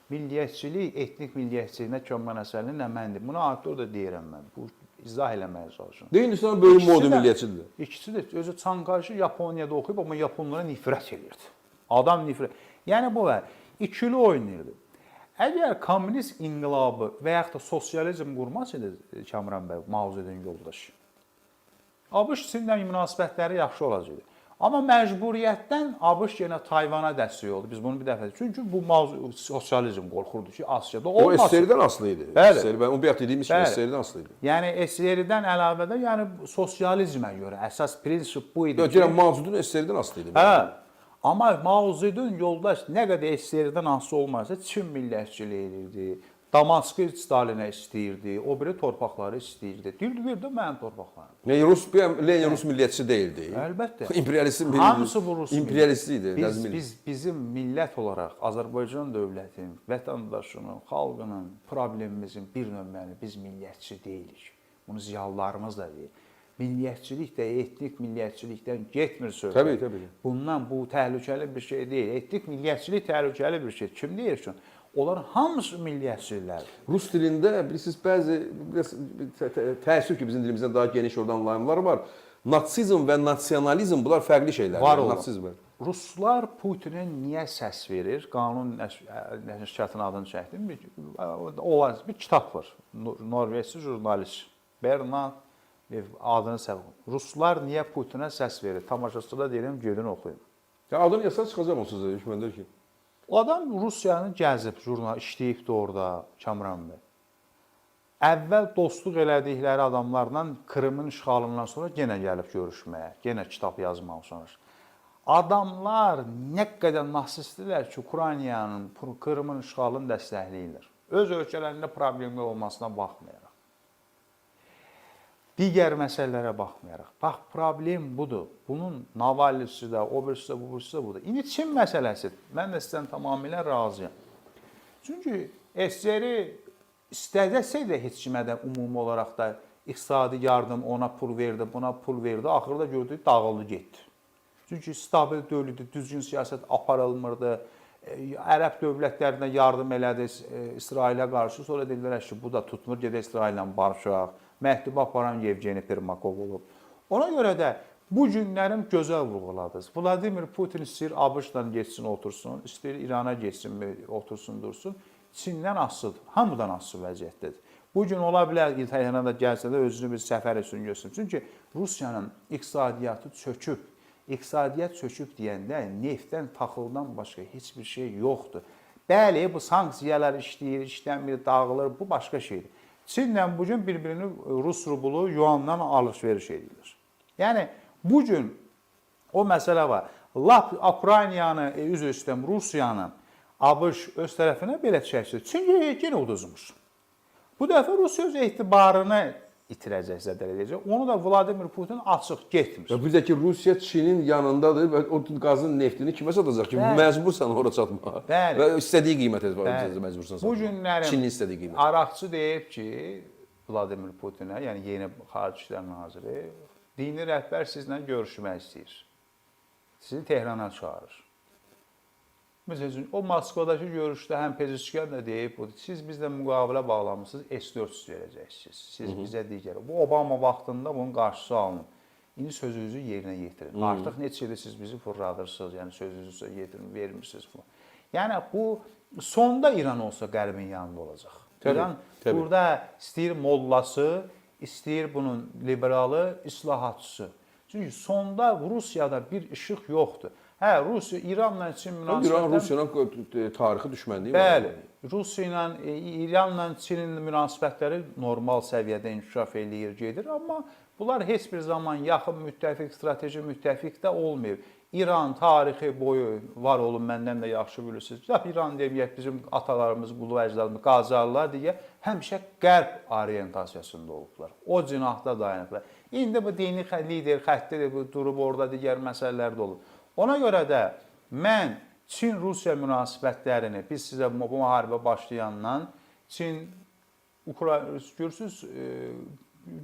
Milliyətçilik, etnik milliyətçilik nə Kamran Həsənli, nə məndir. Bunu artıq orada deyirəm mən. Bu izah eləməyə çalışıram. Deyil Hindistan böyük İkisi moda də- milliyətçidir. İkisi də özü Çan Kai-şek Yaponiyada oxuyub, amma yaponlara nifrət elirdi. Adam nifrət. Yəni bu var. İkili oynayırdı. Əgər kommunist inqilabı və yaxud da sosializm qurmasaydı Kamran bəy, Mao Zedong yoldaş, ABŞ Çinlə münasibətləri yaxşı olacaqdı. Amma məcburiyyətdən ABŞ yenə Tayvana dəstək oldu. Biz bunu bir dəfə. Çünki bu mavzu sosializm qorxurdu ki, Asiyada O olmasın. SSR-dən asılı idi. Bəli. SSR, mən o bayaq dediyimiz kimi Bəli. SSR-dən asılı idi. Yəni SSR-dən əlavə də, yəni sosializmə görə əsas prinsip bu idi. Yox, deyirəm Mao Zedong SSR-dən asılı idi. Hə. Amma Mao Zedong yoldaş nə qədər SSR-dən asılı olmasa Çin millətçiliyi edirdi. Damaskı Stalinə istəyirdi, o biri torpaqları istəyirdi. Deyirdi, ver də mənim torpaqlarım. Yəni Rus, Lenin Rus milliyətçisi deyildi. Əlbəttə. İmperialistin biri. Hamısı bu Rus İmperialisti idi. Biz, biz bizim millət olaraq Azərbaycan dövlətinin, vətəndaşının, xalqının problemimizin bir nömrəni biz milliyətçi deyilik. Bunu ziyalılarımız da deyir. Milliyətçilik də etnik milliyətçilikdən getmir söhbət. Təbii, təbii. Bundan bu təhlükəli bir şey deyil. Etnik milliyətçilik təhlükəli bir şey. Kim deyir ki? Onların hamısı milliyətçilərdir. Rus dilində bilirsiniz bəzi biraz təəssüf ki, bizim dilimizdə daha geniş oradan layımlar var. Natsizm və nasionalizm bunlar fərqli şeylərdir. Var olan. Natsizm. Ruslar Putinə niyə səs verir? Qanun nəşriyyatının adını çəkdim. Olan bir kitab var. Norveçli jurnalist Bernard adını səhv. Ruslar niyə Putinə səs verir? Tamaşaçılara deyirəm, gedin oxuyun. Ya adını yazsa çıxacaq onsuz da, heç məndə ki. O adam Rusiyanı gəzib, jurnal işləyibdi orada Kamran bəy. Əvvəl dostluq elədikləri adamlarla Krımın işğalından sonra yenə gəlib görüşməyə, yenə kitab yazmaq üçün. Adamlar nə qədər nasistdirlər ki, Ukraynanın, Krımın işğalını dəstəkləyirlər. Öz ölkələrində problemli olmasına baxmayaraq. Digər məsələlərə baxmayaraq. Bax, problem budur. Bunun Navalnysi də, o birisi də, bu birisi də budur. İndi Çin məsələsi. Mən də sizdən tamamilə razıyam. Çünki SSR istəsə də heç kimə də ümumi olaraq da iqtisadi yardım ona pul verdi, buna pul verdi. Axırda gördük dağıldı getdi. Çünki stabil deyildi, düzgün siyasət aparılmırdı. Ərəb dövlətlərinə yardım elədi İsrailə qarşı. Sonra dedilər ki, bu da tutmur, gedək İsraillə barışaq. Məktubu aparan Yevgeni Permakov olub. Ona görə də bu günlərim gözəl vurğuladınız. Vladimir Putin istəyir ABŞ-la getsin, otursun, istəyir İrana getsin, otursun, dursun. Çindən asılıdır, hamıdan asılı vəziyyətdədir. Bu gün ola bilər İtaliyana da gəlsə də özünü bir səfər üçün göstərsin. Çünki Rusiyanın iqtisadiyyatı çöküb. İqtisadiyyat çöküb deyəndə neftdən, taxıldan başqa heç bir şey yoxdur. Bəli, bu sanksiyalar işləyir, işlənmir, dağılır, bu başqa şeydir. Çinlə bu gün bir-birini rus rublu yuandan alış-veriş edirlər. Yəni bu gün o məsələ var. Lap Ukraynanı, üzr istəyirəm, Rusiyanı ABŞ öz tərəfinə belə çəksin. Çünki yenə uduzmuş. Bu dəfə Rusiya öz etibarını itirəcək, zədələyəcək. Onu da Vladimir Putin açıq getmir. Və bir də ki, Rusiya Çinin yanındadır və o qazın neftini kimə satacaq ki? Bəli. Məcbursan ora çatmağa. Bəli. Və istədiyi qiymətə məcbursan satmağa. Bu günlərim Çinin istədiyi qiymətə. Araqçı deyib ki, Vladimir Putinə, yəni yeni Xarici İşlər Naziri, dini rəhbər sizlə görüşmək istəyir. Sizi Tehrana çağırır. Məsəl üçün, o Moskvadakı görüşdə həm Pezeşkiyan da deyib, siz bizlə müqavilə bağlamısınız, S-400 verəcəksiniz. Siz bizə digər. Bu Obama vaxtında bunun qarşısı alınıb. İndi sözünüzü yerinə yetirin. Artıq neçə ildir siz bizi fırladırsınız, yəni sözünüzü yetirin, vermirsiniz. Yəni bu sonda İran olsa Qərbin yanında olacaq. Təbii, İran təbii. burada istəyir mollası, istəyir bunun liberalı, islahatçısı. Çünki sonda Rusiyada bir işıq yoxdur. Hə, Rusiya İranla Çin münasibətləri İran Rusiyanın tarixi düşmənliyi var. Bəli, Rusiya ilə İranla Çinin münasibətləri normal səviyyədə inkişaf eləyir, gedir, amma bunlar heç bir zaman yaxın müttəfiq, strateji müttəfiq də olmayıb. İran tarixi boyu var olun, məndən də yaxşı bilirsiniz. Lap İran deməyək, bizim atalarımız, qulu əcdadımız, Qacarlar deyə həmişə qərb oriyentasiyasında olublar. O cinahda dayanıblar. İndi bu dini lider xətti bu durub orada digər məsələlər də olub. Ona görə də mən Çin-Rusiya münasibətlərini biz sizə bu müharibə başlayandan Çin Ukrayna görürsüz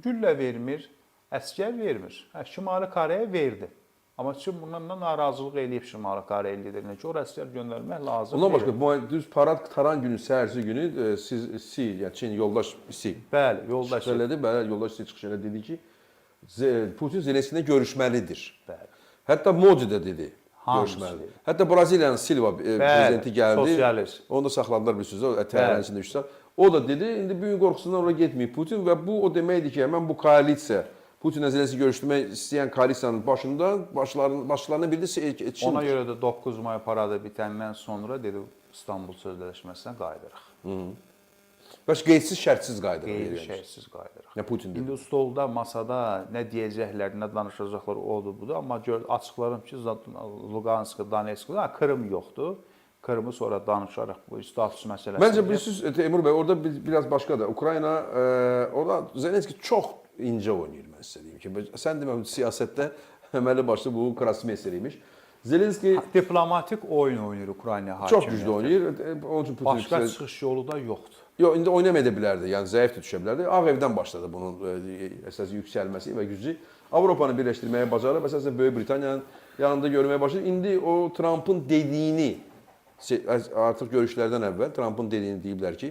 güllə vermir, əsgər vermir. Hə, Şimali Koreya verdi. Amma Çin bundan da narazılıq eləyib Şimali Koreya liderinə ki, ora əsgər göndərmək lazım Ondan deyil. başqa bu düz parad qutaran günü, səhərsi günü siz Si, yəni Çin yoldaş Si Bəli, yoldaş. çıxış elədi, bəli, yoldaş Si çıxış elədi, dedi ki, Putin Zelenski ilə görüşməlidir. Bəli. Hətta Modi də dedi, Hamısı görüşməlidir. dedi. Hətta Braziliyanın Silva prezidenti gəldi. Sosialist. Onu da saxladılar bilirsiniz, o təyyarənin içində 3 saat. O da dedi, indi bu gün qorxusundan ora getməyib Putin və bu o deməkdir ki, həmin bu koalisiya Putinlə Zelenski görüşdürmək istəyən koalisiyanın başında başlarından biri də Çindir. Ona görə də 9 may paradı bitəndən sonra dedi İstanbul Sözləşməsinə qayıdırıq. Bəs qeydsiz şərtsiz qayıdırıq. Qeyri şərtsiz qayıdırıq. Nə Putin dedi. İndi stolda, masada nə deyəcəklər, nə danışacaqlar odur, budur. Amma gör, açıqlarım ki, Luqansk, Donetsk, Krım yoxdur. Krımı sonra danışarıq bu status məsələsində. Məncə bilirsiniz Teymur bəy, orada biraz başqadır. Ukrayna orada Zelenski çox incə oynayır mən sizə deyim ki. Sən demə siyasətdə əməli başlı bu krasmeyster imiş. Zelenski diplomatik oyun oynayır Ukrayna hakimiyyəti. Çox güclü oynayır. Onun üçün Putin Başqa çıxış yolu da yoxdur. Yox, indi oynamaya da bilərdi. Yəni zəif də düşə bilərdi. Ağ Evdən başladı bunun əsas yüksəlməsi və gücü. Avropanı birləşdirməyə bacarıb, əsasən Böyük Britaniyanın yanında görməyə başladı. İndi o Trumpın dediyini artıq görüşlərdən əvvəl Trumpın dediyini deyiblər ki,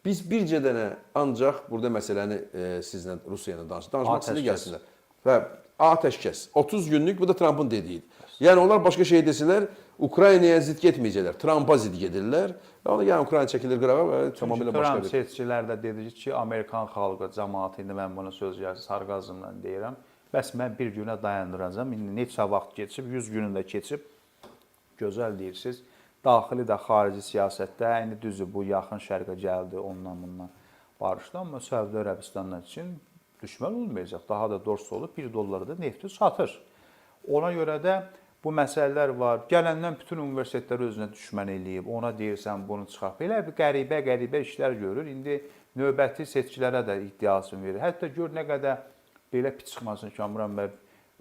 biz bircə dənə ancaq burada məsələni sizlə Rusiya ilə danışmaq istəyir gəlsinlər. Və atəşkəs 30 günlük, bu da Trumpın dediyidir. Yəni onlar başqa şey desələr, Ukraynaya zidd getməyəcəklər, Trumpa zidd gedirlər. Və ona yəni Ukrayna çəkilir qırağa və tamamilə başqa Trump bir. seçicilərdə dedi ki, Amerikan xalqı, cəmaəti, indi mən bunu söz gəlsin sarkazmla deyirəm. Bəs mən bir günə dayandıracağam. İndi neçə vaxt keçib, 100 günü də keçib. Gözəl deyirsiz. Daxili də xarici siyasətdə indi düzdür bu yaxın şərqə gəldi, ondan bundan barışdı, amma Səudiyyə Ərəbistandan üçün düşmən olmayacaq. Daha da dost olub 1 dollara da nefti satır. Ona görə də bu məsələlər var. Gələndən bütün universitetlər özünə düşmən eləyib. Ona deyirsən bunu çıxart. Belə bir qəribə-qəribə işlər görür. İndi növbəti seçkilərə də iddiasını verir. Hətta gör nə qədər belə pis çıxmasın Kamran bəy,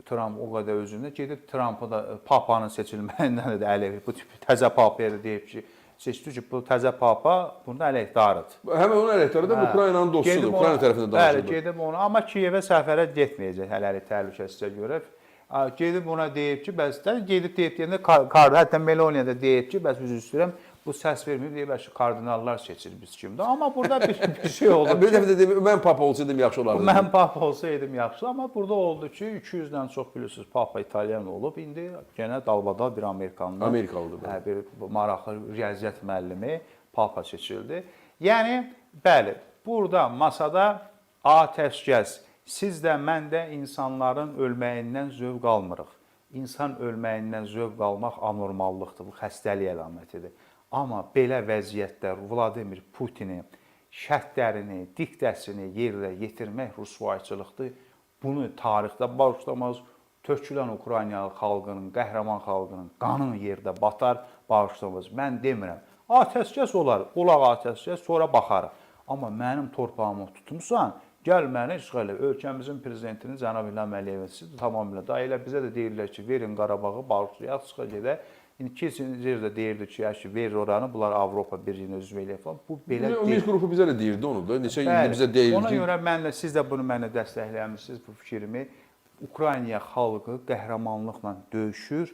Trump o qədər özündə gedib Trumpı da papanın seçilməyindən də əleyh bu tip təzə papaya da deyib ki, seçdi ki, bu təzə papa bunun əleyhdarıdır. Həmin onun əleyhdarı da Ukraynanın dostudur, Ukrayna tərəfində danışır. Bəli, gedib ona, amma Kiyevə səfərə getməyəcək hələlik təhlükəsizliyə görə. Gedib ona deyib ki, bəs də gedib deyib deyəndə hətta Meloniya da deyib ki, bəs üzr istəyirəm, bu səs verməyib, deyib ki, kardinallar seçir biz kimdir. Amma burada bir şey oldu. Bir dəfə də deyib, mən papa olsaydım yaxşı olardı. Mən papa olsaydım yaxşı, amma burada oldu ki, 200-dən çox bilirsiniz, papa İtalyan olub. İndi yenə dalbadal bir Amerikanlı. Amerikalıdır. Hə, bir maraqlı riyaziyyat müəllimi papa seçildi. Yəni, bəli, burada masada atəşkəs. Siz də, mən də insanların ölməyindən zövq almırıq. İnsan ölməyindən zövq almaq anormallıqdır, bu xəstəlik əlamətidir. Amma belə vəziyyətdə Vladimir Putini şərtlərini, diktəsini yerlə yetirmək rüsvayçılıqdır. Bunu tarixdə bağışlamaz. Tökülən Ukrayna xalqının, qəhrəman xalqının qanı yerdə batar, bağışlamaz. Mən demirəm. Atəşkəs olar, olaq atəşkəs, sonra baxarıq. Amma mənim torpağımı tutmusan, gəl məni işğal elə. Ölkəmizin prezidentinin cənab İlham Əliyevin siz tamamilə da elə bizə də deyirlər ki, verin Qarabağı, bağışlayaq, çıxa gedək. İndi Kissinger də deyirdi ki, əşi verir oranı, bunlar Avropa Birliyinə üzv eləyir falan. Bu belə deyil. Minsk qrupu bizə də deyirdi onu da. Neçə ildir bizə deyirdi. Ona görə mən də siz də bunu mənə dəstəkləmisiniz bu fikrimi. Ukrayna xalqı qəhrəmanlıqla döyüşür,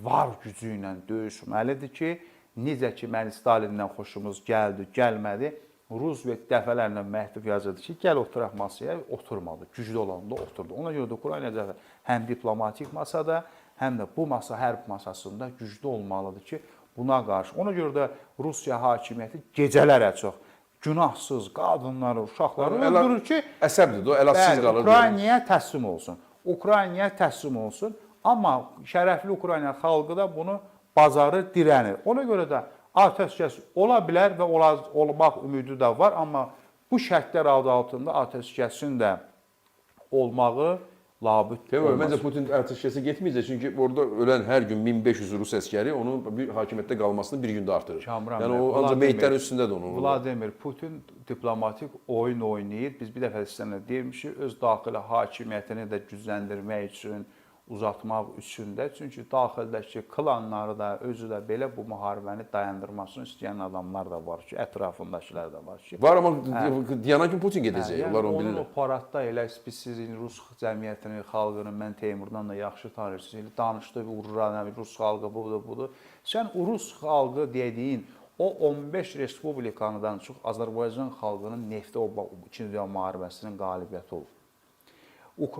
var gücü ilə döyüşməlidir ki, necə ki mən Stalindən xoşumuz gəldi, gəlmədi. Roosevelt dəfələrlə məktub yazırdı ki, gəl oturaq masaya, oturmadı. Güclü olanda oturdu. Ona görə də Ukrayna dəfə həm diplomatik masada, həm də bu masa hərb masasında güclü olmalıdır ki, buna qarşı. Ona görə də Rusiya hakimiyyəti gecələrə çox günahsız qadınları, uşaqları öldürür ki, əsəbdir, o əlacısız qalır. Ukraynaya təslim olsun. Ukraynaya təslim olsun. Amma şərəfli Ukrayna xalqı da bunu bacarır, dirənir. Ona görə də atəşkəs ola bilər və olmaq ümidi də var, amma bu şərtlər adı altında atəşkəsin də olmağı labüd olmaz. Məncə Putin atəşkəsə getməyəcək, çünki orada ölən hər gün 1500 rus əskəri onun bir hakimiyyətdə qalmasını bir gündə artırır. Kamran yəni o ancaq meyitlərin üstündədir onun. Vladimir Putin diplomatik oyun oynayır. Biz bir dəfə sizə deyirmişik, öz daxili hakimiyyətini də gücləndirmək üçün, uzatmaq üçün də, çünki daxildəki klanları da, özü də belə bu müharibəni dayandırmasını istəyən adamlar da var ki, ətrafındakılar da var ki. Var, amma deyana kimi Putin gedəcək, yəni, onlar onu bilirlər. Onun o paradda elə biz sizin Rus cəmiyyətini, xalqını mən Teymurdan da yaxşı tanıyırsınız. Elə danışdı, urra, Rus xalqı budur, budur. Sən Rus xalqı dediyin o 15 respublikanıdan çox Azərbaycan xalqının neftə o 2-ci Dünya müharibəsinin qalibiyyəti olub.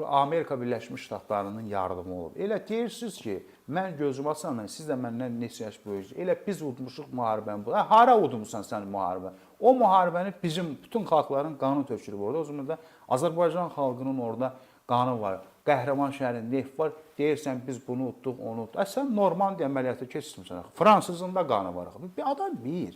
Amerika Birləşmiş Ştatlarının yardımı olub. Elə deyirsiniz ki, mən gözüm açandan siz də məndən neçə yaş böyüksünüz. Elə biz udmuşuq müharibəni. Hə, hara udmusan sən müharibə? O müharibəni bizim bütün xalqların qanı tökülüb orada. O zaman da Azərbaycan xalqının orada qanı var. Qəhrəman şəhərin neft var. Deyirsən biz bunu udduq, onu udduq. Sən Normandiya əməliyyatı keçirmisən. Fransızın da qanı var. Bir adam bir.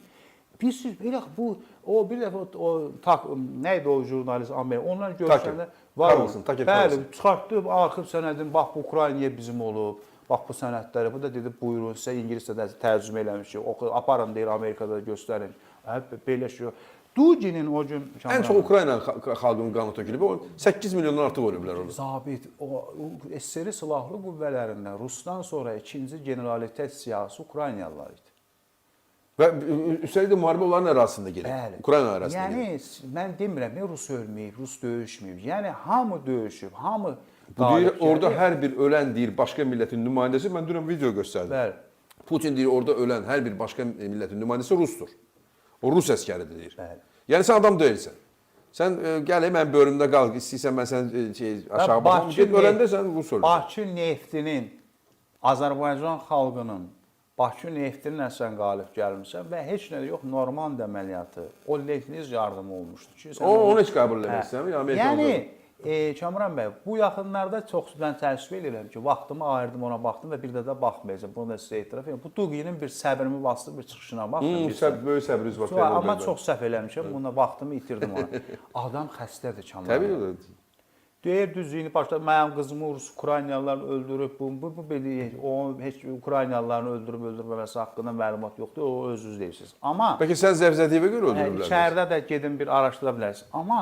Bilirsiniz, elə bu o bir dəfə o nə idi o jurnalist Amerika, ondan görüşəndə var Carlson, Tucker Bəli, Carlson. çıxartdı arxiv sənədini, bax bu Ukraynaya bizim olub. Bax bu sənədləri. Bu da dedi buyurun sizə ingiliscə də tərcümə eləmişik. Oxu, aparın deyir Amerikada göstərin. Hə, belə şey yox. Duginin o gün Ən çox Ukrayna xalqının qanı tökülüb. O 8 milyondan artıq ölüblər orada. Zabit o SSR silahlı qüvvələrindən Rusdan sonra ikinci generalitet siyahısı Ukraynalılar idi. Və üstəlik də müharibə onların ərazisində gedir. Bəli. Ukrayna ərazisində gedir. Yəni mən demirəm, Rus ölməyib, Rus döyüşməyib. Yəni hamı döyüşüb, hamı Bu deyir, qalib orada gəlib. hər bir ölən deyir başqa millətin nümayəndəsi. Mən dünən video göstərdim. Bəli. Putin deyir orada ölən hər bir başqa millətin nümayəndəsi rusdur. O rus əskəridir deyir. Bəli. Yəni sən adam deyilsən. Sən gəl mənim bölümdə qal, istəyirsən mən səni şey aşağı baxam. Get öləndə sən rus ölürsən. Bakı neftinin Azərbaycan xalqının Bakı neftinin sən qalib gəlmisən və heç nə də yox Normand əməliyyatı. O Lend-Lease yardımı olmuşdu ki, sən Onu heç qəbul eləmək istəmir. Amerika Yəni Kamran bəy, bu yaxınlarda çox mən təəssüf edirəm ki, vaxtımı ayırdım ona baxdım və bir də baxmayacağam. Bunu da sizə etiraf edirəm. Bu Duginin bir səbrimi basdı, bir çıxışına baxdım. Böyük səbriniz var. Çox, amma çox səhv eləmişəm. Buna vaxtımı itirdim ona. Adam xəstədir Kamran. Təbii ki. Deyir düzlüyünü başla, mənim qızımı Rus Ukraynalılar öldürüb, bu belə o heç Ukraynalıların öldürüb öldürməməsi haqqında məlumat yoxdur. O özünüz deyirsiniz. Amma Bəlkə sən Zəvzədiyevə görə öldürüblər. İçəridə də gedin bir araşdıra bilərsiniz. Amma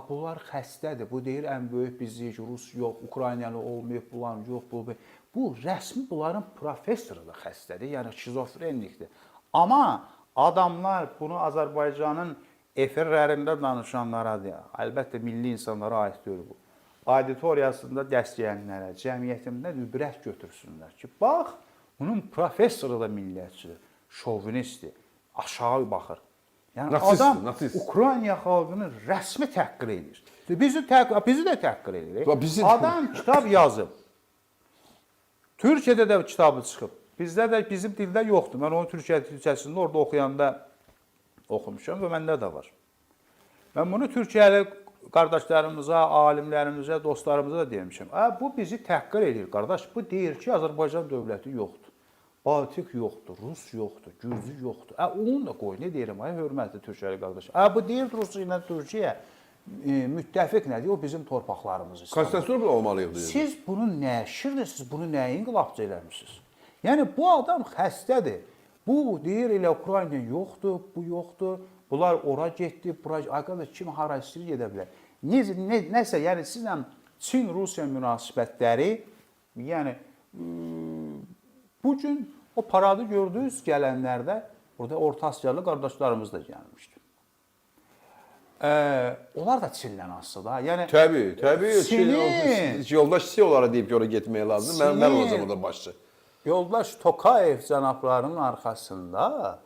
bunlar xəstədir. Bu deyir ən böyük bizik, Rus yox, Ukraynalı olmayıb, bunlar yox, bu. Bu rəsmi bunların professoru da xəstədir, yəni şizofrenikdir. Amma adamlar bunu Azərbaycanın efirlərində danışanlara deyə, əlbəttə milli insanlara aid deyil bu. Auditoriyasında dəstəkləyənlərə, cəmiyyətimdə ibrət götürsünlər ki, bax, bunun professoru da milliyətçidir, şovinistdir, aşağı baxır. Yəni Natsistdir, adam natsist. Ukrayna xalqını rəsmi təhqir edir. Bizi də təhqir edir. Bizi... Adam kitab yazıb. Türkiyədə də kitabı çıxıb. Bizdə də bizim dildə yoxdur. Mən onu Türkiyə türkçəsində orada oxuyanda oxumuşam və məndə də var. Mən bunu Türkiyəli qardaşlarımıza, alimlərimizə, dostlarımıza da demişəm. Bu bizi təhqir edir qardaş. Bu deyir ki, Azərbaycan dövləti yoxdur. Baltik yoxdur, Rus yoxdur, Gürcü yoxdur. Onu da qoy, nə deyirəm, ay hörmətli Türkiyəli qardaş. Bu deyir Rusiya ilə Türkiyə müttəfiq nədir? O bizim torpaqlarımız istəyir. Konstitusiya olmalıyıq deyir. Siz bunu nə şirdiniz, bunu nəyə inqilabçı eləmisiniz? Yəni bu adam xəstədir. Bu deyir elə Ukrayna yoxdur, bu yoxdur. Bunlar ora getdi, bura. Ay qardaş, kim hara istəyir gedə bilər. Necə nəsə, yəni sizlə Çin-Rusiya münasibətləri, yəni bu gün o paradı gördünüz gələnlərdə, orada Orta Asiyalı qardaşlarımız da gəlmişdi. Onlar da Çinlə asılıdır. Yəni Təbii, təbii. Çin yoldaş Si onlara deyib ki, ora getməyə lazımdır. Mən olacam orada başçı. Yoldaş Tokayev cənablarının arxasında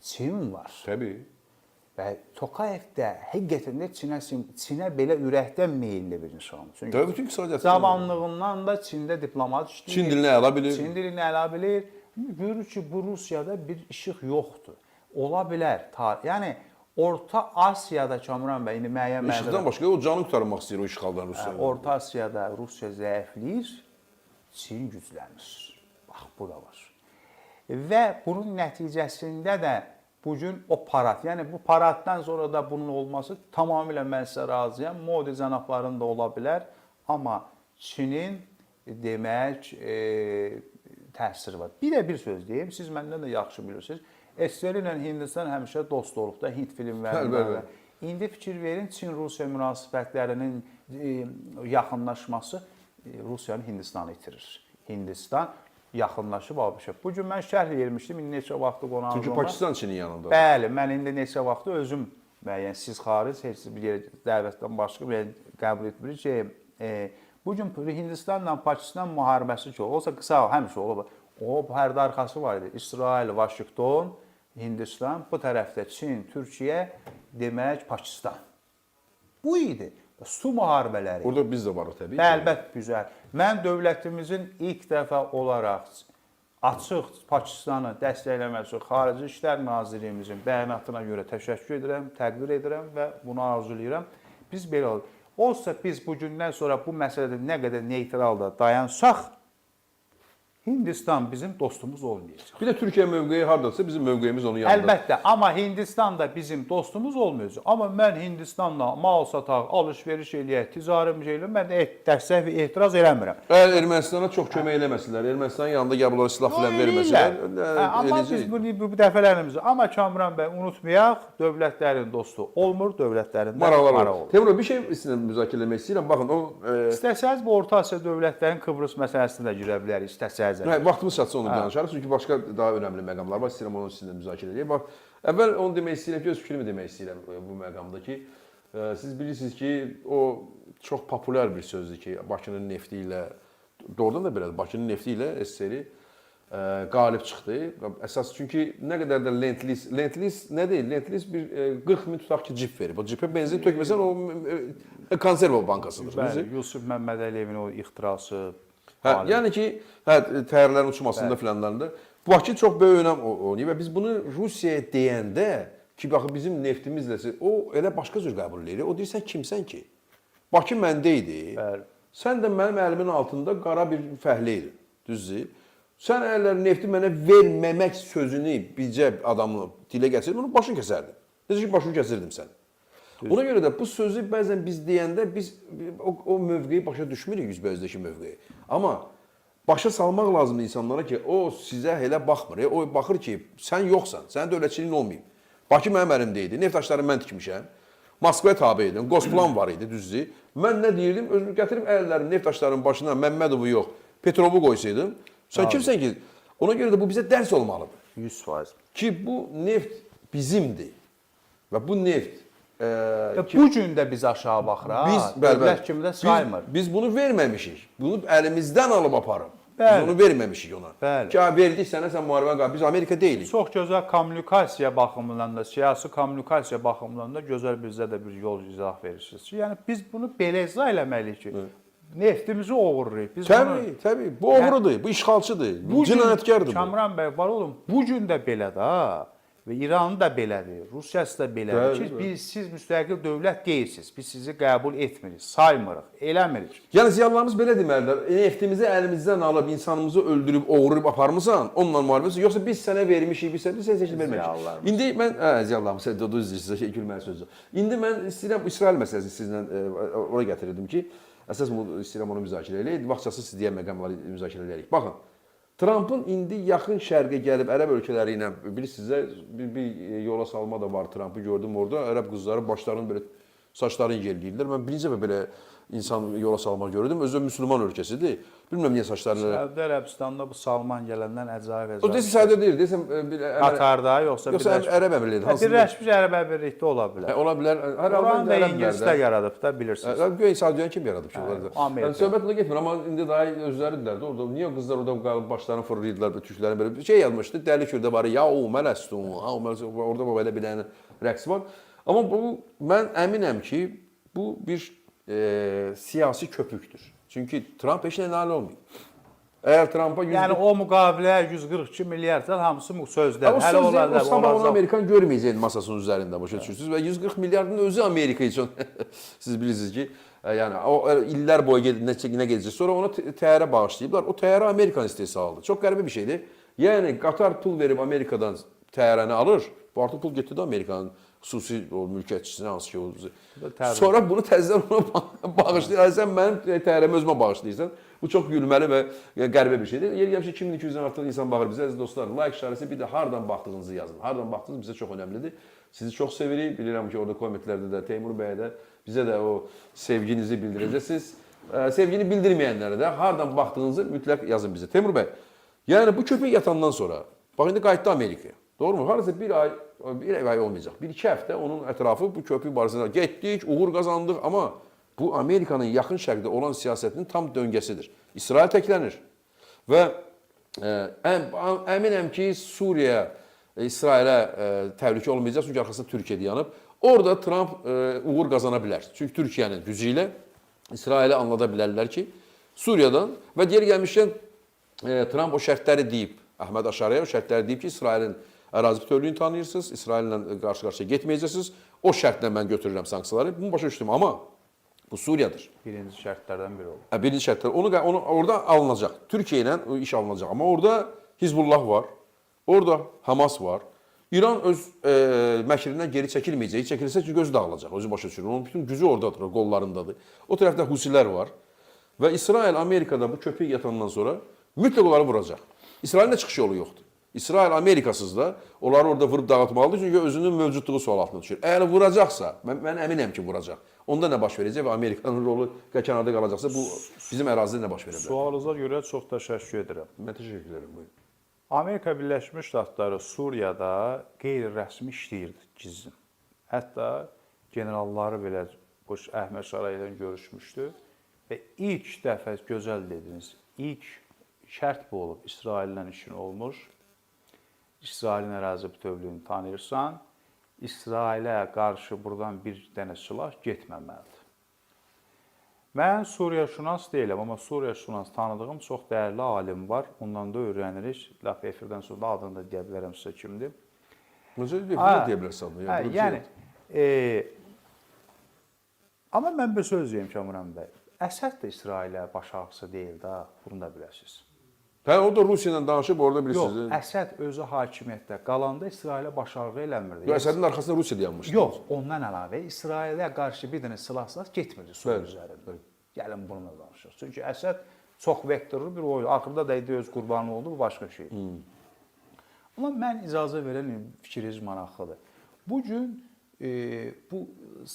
Çin var. Təbii. Və Tokayev də həqiqətən də Çinə belə ürəkdən meyilli bir insandır. Çünki təbii, bütün iqtisadiyyatı cavanlığından da Çində diplomat işləyir. Çin dilini əla bilir. Çin dilini əla bilir. Görür ki, bu Rusiyada bir işıq yoxdur. Ola bilər. Yəni Orta Asiyada Kamran bəy, indi müəyyən mənada İşıqdan başqa o canı qurtarmaq istəyir o işğaldan Rusiyanın. Orta Asiyada Rusiya zəifləyir, Çin güclənir. Bax, bu da var. Və bunun nəticəsində də bu gün o parad, yəni bu paraddan sonra da bunun olması tamamilə mən sizə razıyam. Modi cənabların da ola bilər, amma Çinin demək təsiri var. Bir də bir söz deyim, siz məndən də yaxşı bilirsiniz. SSR ilə Hindistan həmişə dost olub da, Hint filmlərində. Bəli, bəli. İndi fikir verin, Çin-Rusiya münasibətlərinin yaxınlaşması Rusiyanın Hindistanı itirir. Hindistan yaxınlaşıb ABŞ. Bu gün mən şərh vermişdim, indi neçə vaxtı qonağım. Çünki Pakistan Çinin yanında. Bəli, mən indi neçə vaxtı özüm müəyyən siz xaric heç bir yerə dəvətdən başqa bir yer qəbul etmirik ki, bu gün Hindistanla Pakistan müharibəsi ki, olsa qısa həmişə olub. O pərdə arxası var idi. İsrail, Vaşinqton, Hindistan, bu tərəfdə Çin, Türkiyə, demək Pakistan. Bu idi. Su müharibələri. Orada biz də varıq təbii ki. Əlbəttə gözəl. Mən dövlətimizin ilk dəfə olaraq açıq Pakistanı dəstəkləməsi Xarici İşlər Nazirliyimizin bəyanatına görə təşəkkür edirəm, təqdir edirəm və bunu arzulayıram. Biz belə oldu. Olsa biz bu gündən sonra bu məsələdə nə qədər neytral da dayansaq, Hindistan bizim dostumuz olmayacaq. Bir də Türkiyə mövqeyi hardadırsa bizim mövqeyimiz onun yanındadır. Əlbəttə, amma Hindistan da bizim dostumuz olmayacaq. Amma mən Hindistanla mal sataq, alış-veriş eləyək, ticari şey eləyək, mən dəstək və etiraz eləmirəm. Əgər Ermənistana çox kömək eləməsələr, Ermənistanın yanında gəlib onlara silah filan verməsələr, amma biz bunu bu dəfələrimizi, amma Kamran bəy unutmayaq, dövlətlərin dostu olmur, dövlətlərin də maraqları olur. Teymur, bir şey sizinlə müzakirə eləmək istəyirəm. Baxın, o İstəsəniz bu Orta Asiya dövlətlərinin Qıbrız məsələsinə də girə bilərik, istəsəniz. təzə. Hə, vaxtımız çatsa onu danışarıq. Çünki başqa daha önəmli məqamlar var. İstəyirəm onu sizinlə müzakirə edək. Bax, əvvəl onu demək istəyirəm ki, öz fikrimi demək istəyirəm bu məqamda ki, siz bilirsiniz ki, o çox populyar bir sözdür ki, Bakının nefti ilə doğrudan da belədir. Bakının nefti ilə SSR qalib çıxdı. Əsas çünki nə qədər də Lend-Lease, Lend-Lease nə deyil? Lend-Lease bir 40 min tutaq ki, cip verib. O cipə benzin tökməsən o konserva bankasıdır. Bəli, Yusuf Məmmədəliyevin o ixtirası. Hə, yəni ki, hə, təyyarələrin uçmasında filanlarında Bakı çox böyük önəm oynayır və biz bunu Rusiyaya deyəndə ki, baxın bizim neftimizlə o elə başqa cür qəbul eləyir. O deyir sən kimsən ki? Bakı məndə idi. Bəli. Sən də mənim əlimin altında qara bir fəhlə idin. Düzdür? Sən əgər nefti mənə verməmək sözünü bircə adamı dilə gətirdin, onun başını kəsərdim. Necə ki başını kəsirdim sən. Ona görə də bu sözü bəzən biz deyəndə biz o mövqeyi başa düşmürük, üzbəüzdəki mövqeyi. Amma başa salmaq lazımdır insanlara ki, o sizə elə baxmır. O baxır ki, sən yoxsan, sənin dövlətçiliyin olmayıb. Bakı mənim əlimdə idi, neft daşlarını mən tikmişəm. Moskvaya tabe idim, Gosplan var idi, düzdür. Mən nə deyirdim? Özüm gətirib əllərimi neft daşlarının başına Məmmədovu yox, Petrovu qoysaydım. Sən kimsən ki? Ona görə də bu bizə dərs olmalıdır. 100%. Ki bu neft bizimdir. Və bu neft Bu gün də biz aşağı baxırıq. Biz bəli, dövlət bəli. kimi də saymır. Biz bunu verməmişik. Bunu əlimizdən alıb aparıb. Bəli. Biz onu verməmişik ona. Bəli. Ki verdik sənə, sən müharibəni qal. Biz Amerika deyilik. Çox gözəl kommunikasiya baxımından da, siyasi kommunikasiya baxımından da gözəl bizə də bir yol izah verirsiniz ki, yəni biz bunu belə izah eləməliyik ki, neftimizi oğurlayıb. Biz Təbii, bunu, təbii. Bu oğrudur, bu işğalçıdır, bu cinayətkardır bu. Kamran bəy, var olun, bu gün də belə də və İran da belədir, Rusiyası da belədir ki, biz siz müstəqil dövlət deyilsiniz. Biz sizi qəbul etmirik, saymırıq, eləmirik. Yəni ziyalılarımız belə deməlidirlər. Neftimizi əlimizdən alıb insanımızı öldürüb, oğurlayıb aparmısan, onunla müharibəsi, yoxsa biz sənə vermişik, biz sənə heç nə verməmişik. İndi mən ziyalılarımız, düz deyirsiz, şey gülməli sözdür. İndi mən istəyirəm İsrail məsələsini sizinlə ora gətirirdim ki, əsas istəyirəm onu müzakirə eləyək. Vaxt çatsa siz deyən məqamları müzakirə eləyərik. Baxın, Trumpın indi yaxın şərqə gəlib ərəb ölkələri ilə bilirsiniz bir yola salma da var Trumpı gördüm orada. Ərəb qızları başlarını belə saçlarını yelləyirlər. Mən birinci dəfə belə insan yola salma görürdüm. Özü də müsəlman ölkəsidir. Bilmirəm niyə saçlarını. Səudiyyə Ərəbistanda bu Salman gələndən əcaib O desə Səudiyyə deyil, desəm bir Qatarda yoxsa Ərəb Əmirliyi hansında? Birləşmiş Ərəb Əmirlikdə ola bilər. Ola bilər. Hər halda da İngilisdə yaradıb da bilirsiniz. Göy Səudiyyəni kim yaradıb ki, onları da? Yəni söhbət buna getmir, amma indi daha özləridirlər də orada. Niyə qızlar orada qalıb başlarını fırlayırdılar, tüklərini belə bir şey yazmışdı. Dəli Kürdə var. Ya o mələstun, ha o mələstun. Orada belə bir dənə rəqs var. Amma bu mən əminəm ki, bu bir siyasi köpükdür. Çünki Trump heç nə nail olmayıb. Əgər Trumpa yəni o müqavilə 142 milyarddan hamısı bu sözlər. Hələ olar, o sabah onu Amerikan görməyəcək masasının üzərində başa düşürsünüz və 140 milyardın özü Amerika üçün siz bilirsiniz ki, yəni o illər boyu nə gedəcək. Sonra ona təyyarə bağışlayıblar. O təyyarə Amerikan istehsalıdır. Çox qəribə bir şeydir. Yəni Qatar pul verib Amerikadan təyyarəni alır. Bu artıq pul getdi də Amerikanın xüsusi o mülkiyyətçisinə hansı ki o. Sonra bunu təzədən ona bağışlayır. Sən mənim təyyarəmi özümə bağışlayırsan. Bu çox gülməli və qəribə bir şeydir. Yeri gəlmişsə 2200-dən artıq insan baxır bizə. Əziz dostlar, like işarəsi bir də hardan baxdığınızı yazın. Hardan baxdığınız bizə çox önəmlidir. Sizi çox sevirik. Bilirəm ki, orada kommentlərdə də Teymur bəyə də bizə də o sevginizi bildirəcəksiniz. Sevgini bildirməyənlərə də hardan baxdığınızı mütləq yazın bizə. Teymur bəy, yəni bu köpük yatandan sonra bax indi qayıtdı Amerikaya. Doğru mu? Hardasa bir ay olmayacaq. Bir-iki həftə onun ətrafı bu köpük barəsində getdik, uğur qazandıq, amma bu Amerikanın yaxın şərqdə olan siyasətinin tam döngəsidir. İsrail təklənir və əminəm ki, Suriya İsrailə təhlükə olmayacaq, çünki arxasında Türkiyə dayanıb. Orada Trump uğur qazana bilər. Çünki Türkiyənin gücü ilə İsrailə anlada bilərlər ki, Suriyadan və yeri gəlmişkən Trump o şərtləri deyib, Əhməd Aşarıya o şərtləri deyib ki, İsrailin ərazi bütövlüyünü tanıyırsınız, İsraillə qarşı-qarşıya getməyəcəksiniz. O şərtlə mən götürürəm sanksiyaları. Bunu başa düşdüm, amma bu Suriyadır. Birinci şərtlərdən biri olur. Birinci şərtlər. Onu orada alınacaq. Türkiyə ilə o iş alınacaq. Amma orada Hizbullah var, orada Hamas var. İran öz məkrindən geri çəkilməyəcək. Çəkilsə çünki özü dağılacaq, özü başa düşür. Onun bütün gücü oradadır, qollarındadır. O tərəfdə Husilər var. Və İsrail Amerikada bu köpük yatandan sonra mütləq onları vuracaq. İsrailin də çıxış yolu yoxdur. İsrail Amerikasız da onları orada vurub dağıtmalıdır. Çünki özünün mövcudluğu sual altına düşür. Əgər vuracaqsa, mən əminəm ki, vuracaq. Onda nə baş verəcək və Amerikanın rolu kənarda qalacaqsa bu bizim ərazidə nə baş verə bilər? Sualınıza görə çox təşəkkür edirəm. Mən təşəkkür edirəm. Buyurun. Amerika Birləşmiş Ştatları Suriyada qeyri-rəsmi işləyirdi gizlin. Hətta generalları belə bu Əhməd Şara ilə görüşmüşdü və ilk dəfə gözəl dediniz, ilk şərt bu olub, İsraillə işin olmur. İsrailin ərazi bütövlüyünü tanıyırsan, İsrailə qarşı buradan bir dənə silah getməməlidir. Mən Suriyaşünas deyiləm, amma Suriyaşünas tanıdığım çox dəyərli alim var. Ondan da öyrənirik. Lap efirdən sonra da adını da deyə bilərəm sizə kimdir. Necə deyə bilərsən adını? Hə, Yəni, şey yəni amma mən bir söz deyim Kamuran bəy. Əsəd də İsrailə baş ağrısı deyil də, bunu da biləsiniz. Hə, o da Rusiya ilə danışıb orada bilirsiniz. Yox, Əsəd özü hakimiyyətdə qalanda İsrailə baş ağrı eləmirdi. Yox, Əsədin arxasında Rusiya dayanmışdı. Yox, ondan əlavə İsrailə qarşı bir dənə silahsız getmirdi Suriya üzərində. Bəli. Gəlin bununla danışaq. Çünki Əsəd çox vektorlu bir oyun. Axırda da idi öz qurbanı oldu, bu başqa şeydir. Amma mən icazə verən fikriniz maraqlıdır. Bu gün bu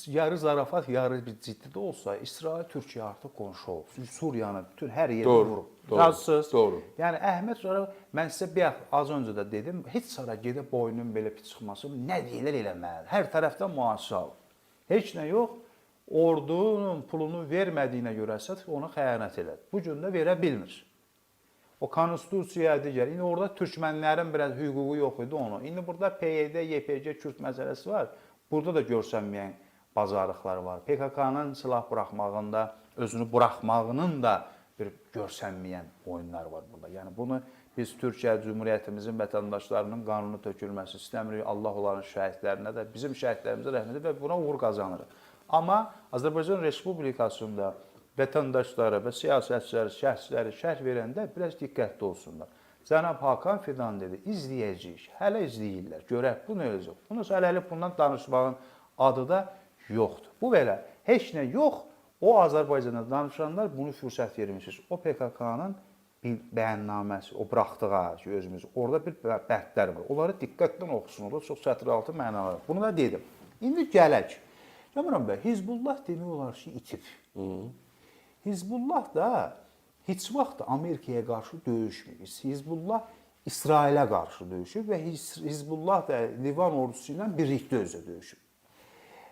yarı zarafat, yarı bir ciddi də olsa, İsrail Türkiyə artıq qonşu olub. Suriyanı bütün hər yerini vurub. Razısınız? Doğru. Yəni Əhməd sonra mən sizə bayaq az öncə də dedim, heç hara gedib boynun belə pis çıxması, nə deyirlər eləməlidir. Hər tərəfdən müalicə alıb. Heç nə yox. Ordunun pulunu vermədiyinə görə Əsəd ona xəyanət elədi. Bu gün də verə bilmir. O konstitusiya digər. İndi orada türkmənlərin biraz hüququ yox idi onu. İndi burada PYD, YPG, Kürt məsələsi var. Burada da görsənməyən bazarlıqlar var. PKK-nın silah buraxmağında, özünü buraxmağının da bir görsənməyən oyunlar var burada. Yəni bunu biz Türkiyə Cümhuriyyətimizin vətəndaşlarının qanunu tökülməsi istəmirik. Allah onların şəhidlərinə də, bizim şəhidlərimizə rəhmət edir və buna uğur qazanırıq. Amma Azərbaycan Respublikasında vətəndaşlara və siyasətçiləri, şəxsləri şərh verəndə biraz diqqətli olsunlar. Cənab Hakan Fidan dedi, izləyəcəyik. Hələ izləyirlər. Görək bu nə olacaq. Bunu hələlik bundan danışmağın adı da yoxdur. Bu belə heç nə yox. O Azərbaycanda danışanlar bunu fürsət vermişsiniz. O PKK-nın bir bəyannaməsi, o buraxdığı ki, özümüz orada bir bəndlər var. Onları diqqətlə oxusun. Orada çox sətraltı mənalar var. Bunu da dedim. İndi gələk. Camuran bəy, Hizbullah demək olar ki, itib. Hizbullah da heç vaxt Amerikaya qarşı döyüşməyib. Hizbullah İsrailə qarşı döyüşüb və Hizbullah da Livan ordusu ilə birlikdə özü döyüşüb.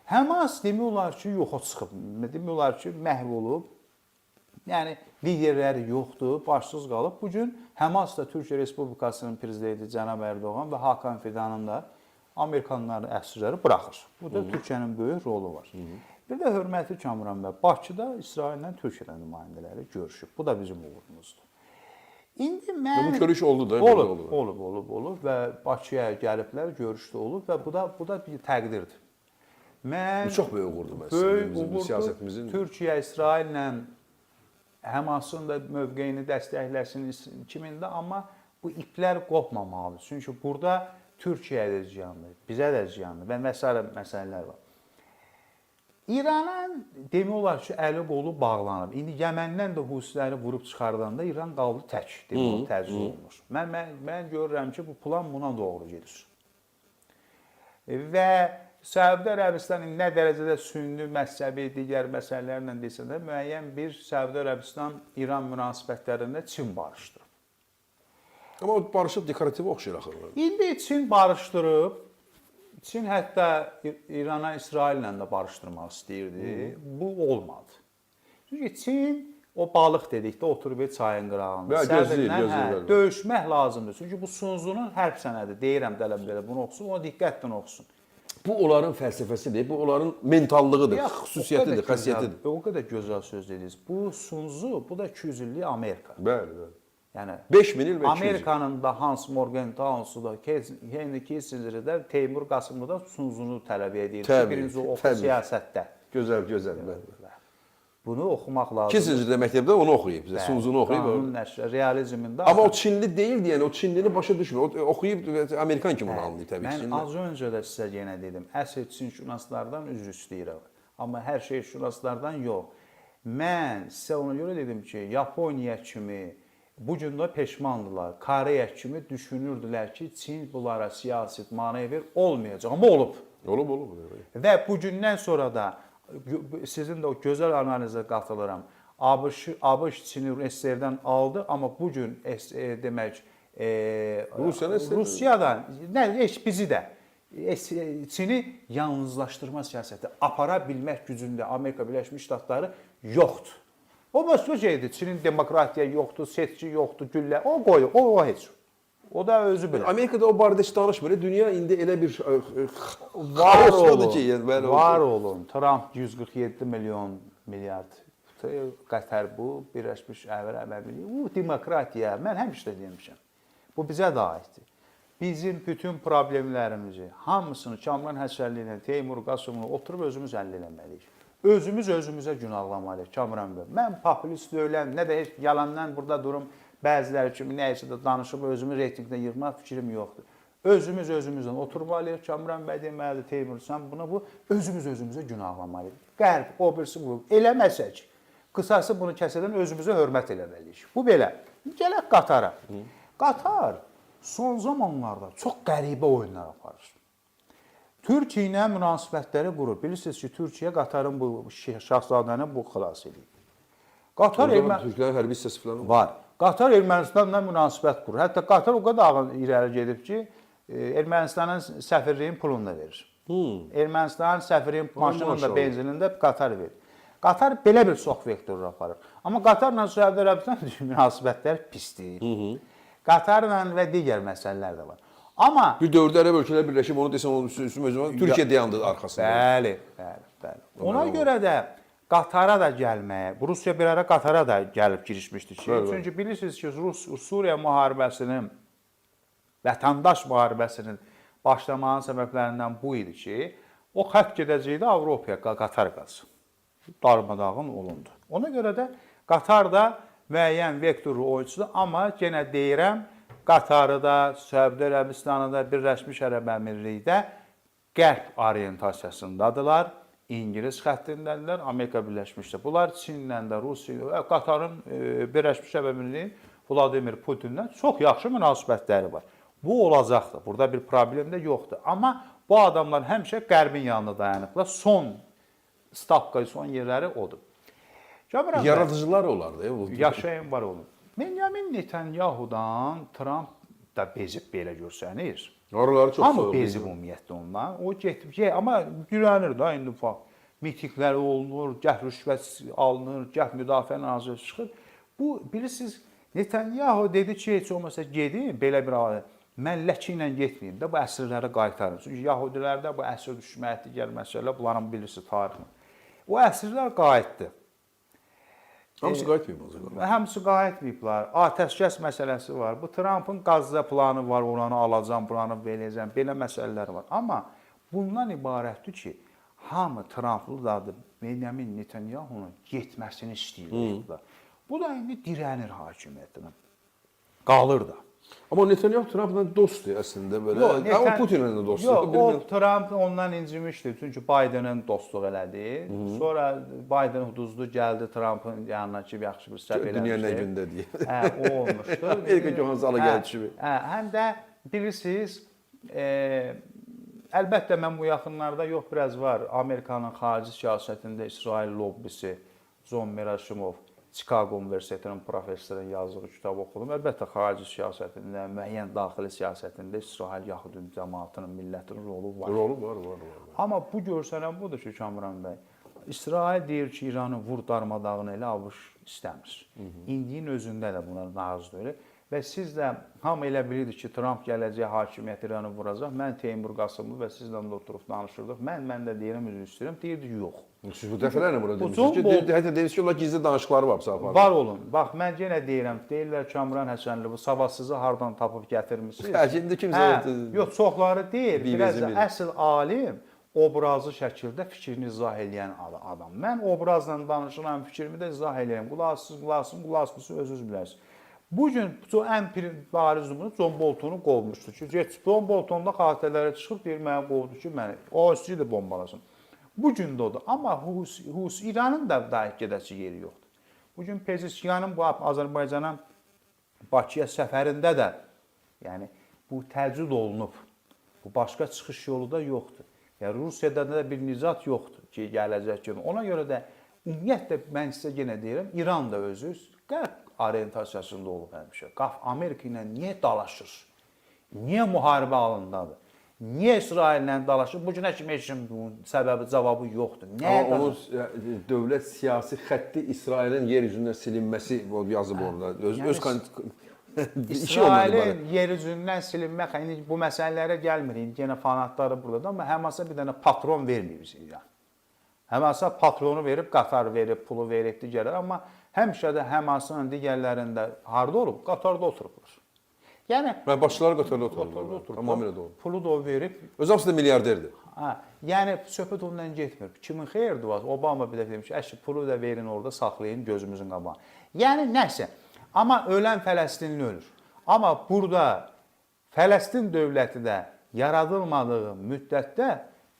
Həmas demək olar ki, yoxa çıxıb. Demək olar ki, məhv olub. Yəni liderləri yoxdur, başsız qalıb. Bu gün Həmas da Türkiyə Respublikasının prezidenti cənab Ərdoğan və Hakan Fidanın da Amerikanların əsirləri buraxır. Bu da Türkiyənin böyük rolu var. Bir də hörmətli Kamuran bəy, Bakıda İsraillə Türkiyənin nümayəndələri görüşüb. Bu da bizim uğurumuzdur. İndi mən Bu görüş oldu da, olub, olub, olub, olub və Bakıya gəliblər, görüş də olub və bu da bir təqdirdir. Mən Bu çox böyük uğurdur məsələn. Böyük bizim uğurdur. Siyasətimizin. Türkiyə İsraillə Həmasın da mövqeyini dəstəkləsin kimində, amma bu iplər qopmamalıdır. Çünki burada Türkiyəyə də ziyandır, bizə də ziyandır və məsələ məsələlər var. İrana demək olar ki, əli qolu bağlanıb. İndi Yəməndən də Husiləri vurub çıxardanda İran qaldı tək, demək olar təcrid olunur. Mən görürəm ki, bu plan buna doğru gedir. Və Səudiyyə Ərəbistanı nə dərəcədə sünni, məzhəbi, digər məsələlərlə desə də müəyyən bir Səudiyyə Ərəbistan-İran münasibətlərində Çin barışdırıb. Amma o barışıq dekorativ oxşayır axı. İndi Çin barışdırıb. Çin hətta İrana İsraillə də barışdırmaq istəyirdi. Bu olmadı. Çünki Çin o balıq dedikdə oturub çayın qırağında. Gözləyir, gözləyir. Döyüşmək lazımdır. Çünki bu Sun Tzu-nun hərb sənədi. Deyirəm tələbələrə bunu oxusun, ona diqqətlə oxusun. Bu onların fəlsəfəsidir, bu onların mentallığıdır, xüsusiyyətidir, xasiyyətidir. O qədər gözəl söz dediniz. Bu Sun Tzu, bu da 200 illik Amerika. Bəli, bəli. Yəni 5000 il və 200 il. Amerikanın da Hans Morgenthau-su da, Henry Kissinger-i də, Teymur Qasımlı da Sun Tzu-nu tələb edir. Təbii, Birinci oxu siyasətdə. Gözəl, gözəl. Bəli. Bunu oxumaq lazımdır. Kissinger də məktəbdə onu oxuyub, Sun Tzu-nu oxuyub. Qanun nəşri, realizmində. Amma o Çinli deyildi, yəni o Çinlini başa düşmür. O oxuyub Amerikan kimi onu anlayıb təbii ki. Mən az öncə də sizə yenə dedim, əsl Çinşünaslardan üzr istəyirəm. Amma hər şey şünaslardan yox. Mən sizə ona görə dedim ki, Yaponiya kimi Bu gün də peşmandılar. Koreya kimi düşünürdülər ki, Çin bunlara siyasi manevr olmayacaq, amma olub. Olub, olub. Və bu gündən sonra da sizin də o gözəl analizə qatılıram. ABŞ Çini SSR-dən aldı, amma bu gün demək Rusiyadan nə heç bizi də Çini yalnızlaşdırma siyasəti apara bilmək gücündə Amerika Birləşmiş Ştatları yoxdur. O başqa şeydir. Çinin demokratiya yoxdur, seçki yoxdur, güllə. O qoyur, o heç. O da özü bilər. Amerikada o barədə heç danışmır. Dünya indi elə bir var olun, ki, yəni, bəli, var olun. Tramp 147 milyon milyard Qətər bu, Birləşmiş Ərəb Əmirlikləri. Bu demokratiya, mən həmişə demişəm. Bu bizə də aiddir. Bizim bütün problemlərimizi, hamısını Kamran Həsənli ilə, Teymur Qasımlı oturub özümüz həll eləməliyik. Özümüz özümüzə günahlamalıyıq Kamran bəy. Mən popülist deyiləm, nə də heç yalandan burada durum bəziləri kimi nə isə də danışıb özümü reytinqdə yığmaq fikrim yoxdur. Özümüz özümüzlə oturmalıyıq. Kamran bəy deməlidir, Teymur sən buna bu özümüz özümüzə günahlamalıyıq. Qərb, o birisi bu. Eləməsək, qısası bunu kəsədən özümüzə hörmət eləməliyik. Bu belə. Gələk Qatara. Qatar son zamanlarda çox qəribə oyunlar aparır. Türkiyə ilə münasibətləri qurur. Bilirsiniz ki, Türkiyə Qatarın bu şahzadəni bu xilas eləyib. Qatar Türklərin hərbi hissəsi falan var. Qatar Ermənistanla münasibət qurur. Hətta Qatar o qədər ağır irəli gedib ki, Ermənistanın səfirliyinin pulunu da verir. Ermənistanın səfirliyinin maşınının da, benzinini də Qatar verir. Qatar belə bir çox vektorlu aparır. Amma Qatarla Səudiyyə Ərəbistan münasibətlər pisdir. Qatarla və digər məsələlər də var. Amma bir dövrdə ərəb ölkələr birləşib, onu desəm onun üstü Türkiyə dayandı arxasında. Bəli, bəli, bəli. Ona görə də Qatara da gəlməyə, Rusiya bir ara Qatara da gəlib girişmişdi ki, Bəli, bəli. çünki bilirsiniz ki, Rus-Suriya müharibəsinin, vətəndaş müharibəsinin başlamağının səbəblərindən bu idi ki, o xətt gedəcəkdi Avropaya, Qatar qazı. Darmadağın olundu. Ona görə də Qatar da müəyyən vektorlu oyunçudur, amma yenə deyirəm, Qatarı da, Səudiyyə Ərəbistanı da, Birləşmiş Ərəb Əmirliyi də qərb orientasiyasındadılar. İngilis xəttindədirlər, Amerika Birləşmiş Ştatları. Bunlar Çinlə də, Rusiya, Qatarın, Birləşmiş Ərəb Əmirliyi Vladimir Putinlə çox yaxşı münasibətləri var. Bu olacaqdır. Burada bir problem də yoxdur. Amma bu adamlar həmişə qərbin yanında dayanıblar. Son stavka, son yerləri odur. Kamran bəy, Yaradıcılar olardı. yaşayın, var olun. Benjamin Netanyahu'dan Trump da bezib belə görsənir. Araları çox Hamı soyuq. bezib ümumiyyətlə ondan. O getib, amma dirənir də indi ufaq. Mitinqlər olunur, gah rüşvət alınır, gah müdafiə naziri çıxır. Bu bilirsiniz, Netanyahu dedi ki, heç olmasa gedin belə bir alet. Mən ləki ilə getməyim də bu əsirləri qaytarın. Çünki yahudilərdə bu əsir düşmək digər məsələ, bunların bilirsiniz tarixini. O əsirlər qayıtdı. Hamısı qayıtmayıb o zaman. Hamısı qayıtmayıblar. Atəşkəs məsələsi var. Bu Trumpın Qazza planı var, oranı alacam, buranı verəcəm, belə məsələlər var. Amma bundan ibarətdir ki, hamı Trumplılardır, Benjamin Netanyahunun getməsini istəyirlər. Bu da indi dirənir hakimiyyətinə. Qalır da. Amma Netanyahu Trumpla dostdur əslində belə. Yox, o Putinlə də dostdur. Yox, o Trump ondan incimişdi. Çünki Bidenin dostluq elədi. Sonra Biden uduzdu, gəldi Trumpın yanına ki, yaxşı bir səhv eləmişdi. Dünya nə gündə deyə. Hə, o olmuşdu. Amerika ki, hansı ala gəlib düşüb. Hə, həm də bilirsiniz, əlbəttə mən bu yaxınlarda yox, biraz var. Amerikanın xarici siyasətində İsrail lobbisi John Merasimov, Chicago Universitetinin professorunun yazdığı kitabı oxudum. Əlbəttə xarici siyasətində, müəyyən daxili siyasətində İsrail Yahudi cəmaatının, millətinin rolu var. Rolu var, var, var. Amma bu görsənən budur ki, Kamran bəy, İsrail deyir ki, İranı vur darmadağın elə, ABŞ istəmir. İndinin özündə də buna narazı deyil. Və siz də hamı elə bilirdi ki, Trump gələcək hakimiyyət İranı vuracaq. Mən Teymur Qasımlı və sizlə də oturub danışırdıq. Mən də deyirəm, üzr istəyirəm. Deyirdi yox. Siz bu dəfələrlə burada demişsiniz ki, hətta demişsiniz ki, onlar gizli danışıqları var aparır. Var olun. Bax, mən yenə deyirəm, deyirlər Kamran Həsənli, bu savadsızı hardan tapıb gətirmisiniz? Hə, indi kimsə yox, çoxları deyir. Biraz da əsl alim obrazlı şəkildə fikrini izah eləyən adam. Mən obrazla danışıram, fikrimi də izah eləyirəm. Qulaq asın, qulaq asın, qulaq asın, özünüz bilərsiniz. Bu gün ən bariz nümunə John Boltonu qovmuşdu ki, get John Bolton da xatirələrə çıxıb deyir məni qovdu ki, məni o istəyirdi bombalasın. Bu gün də odur. Amma Hus İranın da daha gedəsi yeri yoxdur. Bu gün Pezeşkiyanın bu Azərbaycana Bakıya səfərində də yəni bu təcrid olunub. Bu başqa çıxış yolu da yoxdur. Yəni Rusiyada da bir nicat yoxdur ki, gələcək kimi. Ona görə də ümumiyyətlə mən sizə yenə deyirəm, İran da özü qərb orientasiyasında olub həmişə. Qaf Amerika ilə niyə dalaşır? Niyə müharibə halındadır? Niyə İsraillə dalaşır? Bu günə kimi heç kim bunun səbəbi, cavabı yoxdur. Nəyə Amma onun dövlət siyasi xətti İsrailin yer üzündən silinməsi yazıb orada. Öz Yəni öz işi ondan ibarət. İsrailin yer üzündən silinmək, indi bu məsələlərə gəlmirik. İndi yenə fanatları buradadır, amma Həmasa bir dənə patron verməyib İran. Həmasa patronu verib, qatar verib, pulu verib digərlər, amma həmişə də Həmasın digərlərində harda olub? Qatarda oturublar. Yəni Mən başçıları qatarda qatarda otururlar. oturublar. Tamamilə doğru. Pulu da o verib. Öz hamısı da milyarderdir. Hə, yəni söhbət ondan getmir. Kimin xeyir duası? Obama bir dəfə demiş, əşi pulu da verin orada saxlayın gözümüzün qabağında. Yəni nəsə. Amma ölən Fələstinli ölür. Amma burada Fələstin dövləti də yaradılmadığı müddətdə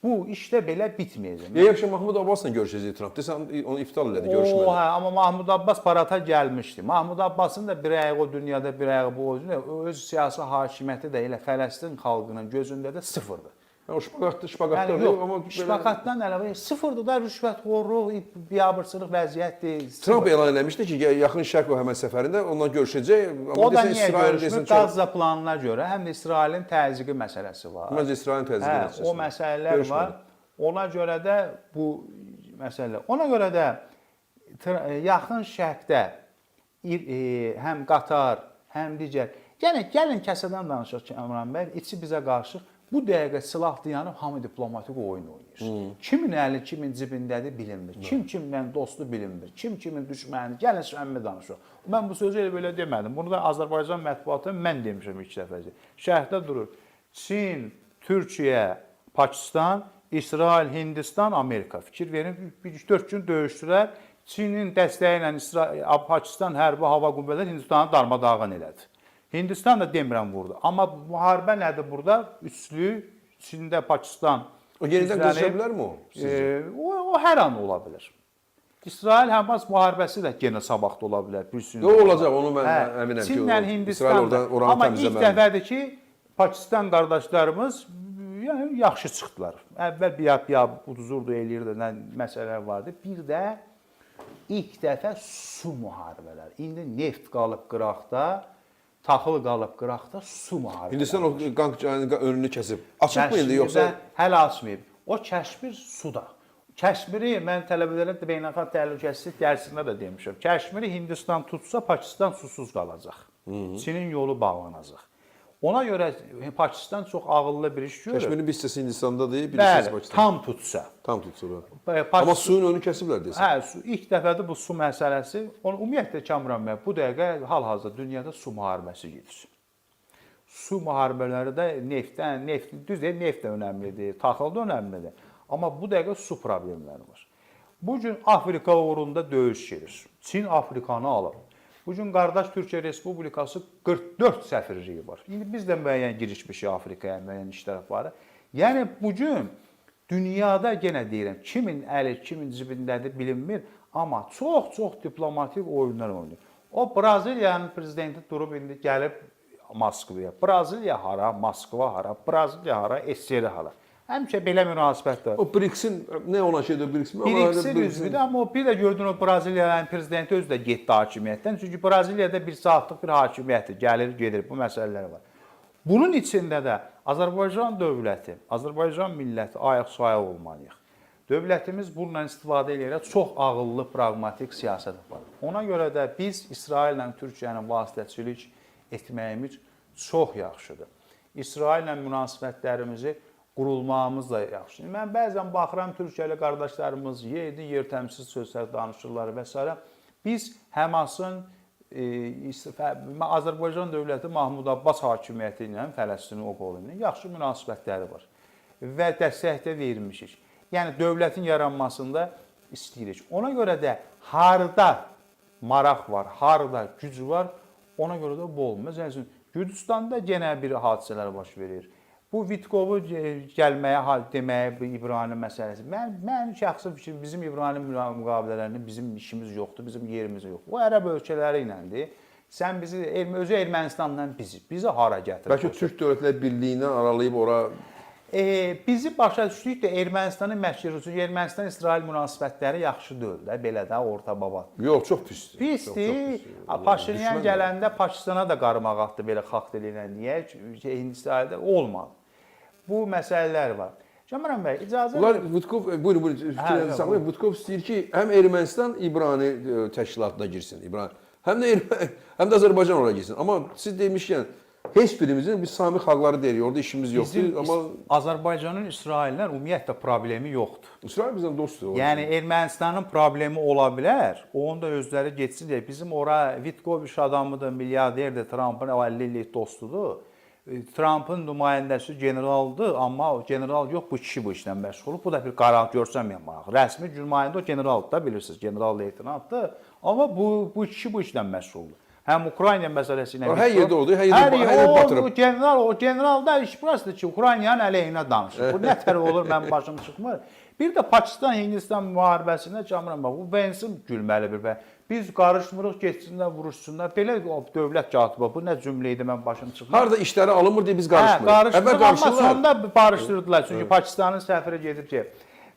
bu işdə belə bitməyəcək. Yaxşı Mahmud Abbasla görüşəcək Tramp. Desən onu iftal elədi, görüşmədi. O, hə, amma Mahmud Abbas parata gəlmişdi. Mahmud Abbasın da bir ayağı o dünyada, bir ayağı bu özünə, öz siyasi hakimiyyəti də elə Fələstin xalqının gözündə də sıfırdır. Yəni, o şpaqatda Yəni yox, amma belə şpaqatdan əlavə sıfırdır da rüşvətxorluq, biabırçılıq vəziyyətdir. Sıfır. Tramp elan eləmişdi ki, Yaxın Şərq o həmən səfərində ondan görüşəcək. Amma O da desən niyə İsrail görüşmür? desən çox. Qazza planına görə həm də İsrailin təzyiqi məsələsi var. Məncə İsrailin təzyiqi Hə, nəticəsində. o məsələlər Görüşmədi. var. Ona görə də bu məsələ. Ona görə də Yaxın Şərqdə həm Qatar, həm digər. Yəni gəlin kəsədən danışaq Kamran bəy, içi bizə qarışıq. Bu dəqiqə silah dayanıb hamı diplomatik oyun oynayır. Kimin əli kimin cibindədir bilinmir. Kim kimlə dostu bilinmir. Kim kimin düşmənidir. Gəlin səmimi danışaq. Mən bu sözü elə belə demədim. Bunu da Azərbaycan mətbuatı mən demişəm ilk dəfə. Şərhdə durur. Çin, Türkiyə, Pakistan, İsrail, Hindistan, Amerika. Fikir verin, bir 4 gün döyüşdülər. Çinin dəstəyi ilə İsrail, Pakistan hərbi hava qüvvələri Hindistanı darmadağın elədi. Hindistan da demirəm vurdu. Amma müharibə nədir burada? Üçlü Çində Pakistan. O yenidən güclənib. qızışa bilərmi o? Sizcə? O hər an ola bilər. İsrail Həmas müharibəsi də yenə sabah da ola bilər, bir gün. Yo, olacaq, onu mən əminəm ki, Çinlə o- Hindistan. İsrail oradan oranı Amma ilk təmizləməlidir. dəfədir ki, Pakistan qardaşlarımız yəni yaxşı çıxdılar. Əvvəl bir uduzurdu, eləyirdi, nə məsələlər vardı. Bir də ilk dəfə su müharibələri. İndi neft qalıb qıraqda, taxıl qalıb qıraqda, su müharibələri. Hindistan o qanq önünü kəsib. Açıq mı indi yoxsa? Kəşmirdə hələ açmayıb. O Kəşmir suda. Kəşmiri mən tələbələrə də beynəlxalq təhlükəsizlik dərsində də demişəm. Kəşmiri Hindistan tutsa, Pakistan susuz qalacaq. Çinin yolu bağlanacaq. Ona görə Pakistan çox ağıllı bir iş görür. Kəşmirin bir hissəsi Hindistandadır, bir hissəsi Bəli, Pakistanda. tam tutsa. Tam tutsa. Bəli. Pakistan Amma suyun önünü kəsiblər desən. Hə, su, ilk dəfədir bu su məsələsi. Onu ümumiyyətlə Kamran bəy, bu dəqiqə hal-hazırda dünyada su müharibəsi gedir. Su müharibələri də neftdən, neft düz deyil, neft də önəmlidir, taxıl da önəmlidir. Amma bu dəqiqə su problemləri var. Bu gün Afrika uğrunda döyüş gedir. Çin Afrikanı alıb. Bu gün qardaş Türkiyə Respublikası 44 səfirliyi var. İndi biz də müəyyən girişmişik Afrikaya, müəyyən işlər aparır. Yəni bu gün dünyada yenə deyirəm, kimin əli kimin cibindədir bilinmir, amma çox-çox diplomatik oyunlar oynayır. O Braziliyanın prezidenti durub indi gəlib Moskvaya. Braziliya hara, Moskva hara, Braziliya hara, SSR hara. Həmişə belə münasibət var. O BRICS-in nə olan şeydir BRICS? BRICS-in üzvüdür, amma o bir də gördün o Braziliyanın prezidenti özü də getdi hakimiyyətdən. Çünki Braziliyada bir saatlıq bir hakimiyyətdir, gəlir, gedir, bu məsələlər var. Bunun içində də Azərbaycan dövləti, Azərbaycan milləti ayaq sayaq olmalıyıq. Dövlətimiz bununla istifadə eləyərək çox ağıllı, praqmatik siyasət aparır. Ona görə də biz İsraillə Türkiyənin vasitəçilik etməyimiz çox yaxşıdır. İsraillə münasibətlərimizi qurulmağımız da yaxşıdır. Mən bəzən baxıram Türkiyəli qardaşlarımız yerdi, yer təmsil sözlər danışırlar və s. Biz Həmasın Azərbaycan dövləti Mahmud Abbas hakimiyyəti ilə Fələstinin o qolu ilə yaxşı münasibətləri var və dəstək də vermişik. Yəni dövlətin yaranmasında istəyirik. Ona görə də harda maraq var, harda güc var, ona görə də bu olmaz. Məsəl üçün Gürcüstanda yenə bir hadisələr baş verir. Bu Vitkovu gəlməyə deməyə bu İbrani məsələsi. Mənim şəxsi fikrim bizim İbrani müqavilələrində bizim işimiz yoxdur, bizim yerimiz yoxdur. O ərəb ölkələri iləndir. Sən bizi özü Ermənistanla bizi hara gətirdin? Bəlkə Türk Dövlətlər Birliyindən aralayıb ora Bizi başa düşdük də Ermənistanın məşhur üçün Ermənistan-İsrail münasibətləri yaxşı deyil də, belə də orta baba. Yox, çox pisdir. Pisdir. Paşinyan gələndə Pakistana da qarmaq atdı belə xalq dili ilə deyək ki, İsraildə olmadı. Bu məsələlər var. Cəmran bəy, icazə Bunlar Vutkov, buyurun, buyurun, fikirlərinizi saxlayın. Vutkov istəyir ki, həm Ermənistan İbrani təşkilatına girsin, İbrani, həm də həm də Azərbaycan ora girsin. Amma siz demişkən, heç birimizin biz Sami xalqları deyirik, orada işimiz yoxdur, bizim amma Azərbaycanın İsraillə ümumiyyətlə problemi yoxdur. İsrail bizdən dostdur. Yəni Ermənistanın problemi ola bilər. Onu da özləri getsin deyə. Bizim ora Vitkov iş adamıdır, milyarderdir, Trampın 50 illik dostudur. Trampın nümayəndəsi generaldır, amma o general yox, bu kişi bu işlə məşğuldur. Bu da bir qaranlıq görsənməyən maraq. Rəsmi nümayəndə o generaldır da, bilirsiniz, general leytenantdır. Amma bu kişi bu işlə məşğuldur. Həm Ukrayna məsələsi ilə Hər yerdə oldu, hər yerdə batırıb. O general da iş burasıdır ki, Ukraynanın əleyhinə danışır. Bu nə tər olur, mənim başım çıxmır. Bir də Pakistan-Hindistan müharibəsində Camuran bax, bu Vensin gülməli bir bə. Biz qarışmırıq, getsinlər, vuruşsunlar. Belə dövlət katibi, bu nə cümlə idi, mən başım çıxmır. Harda işləri alınmır deyə biz qarışmırıq. Qarışmırıq, amma sonda barışdırdılar. Çünki Pakistanın səfirə gedib ki,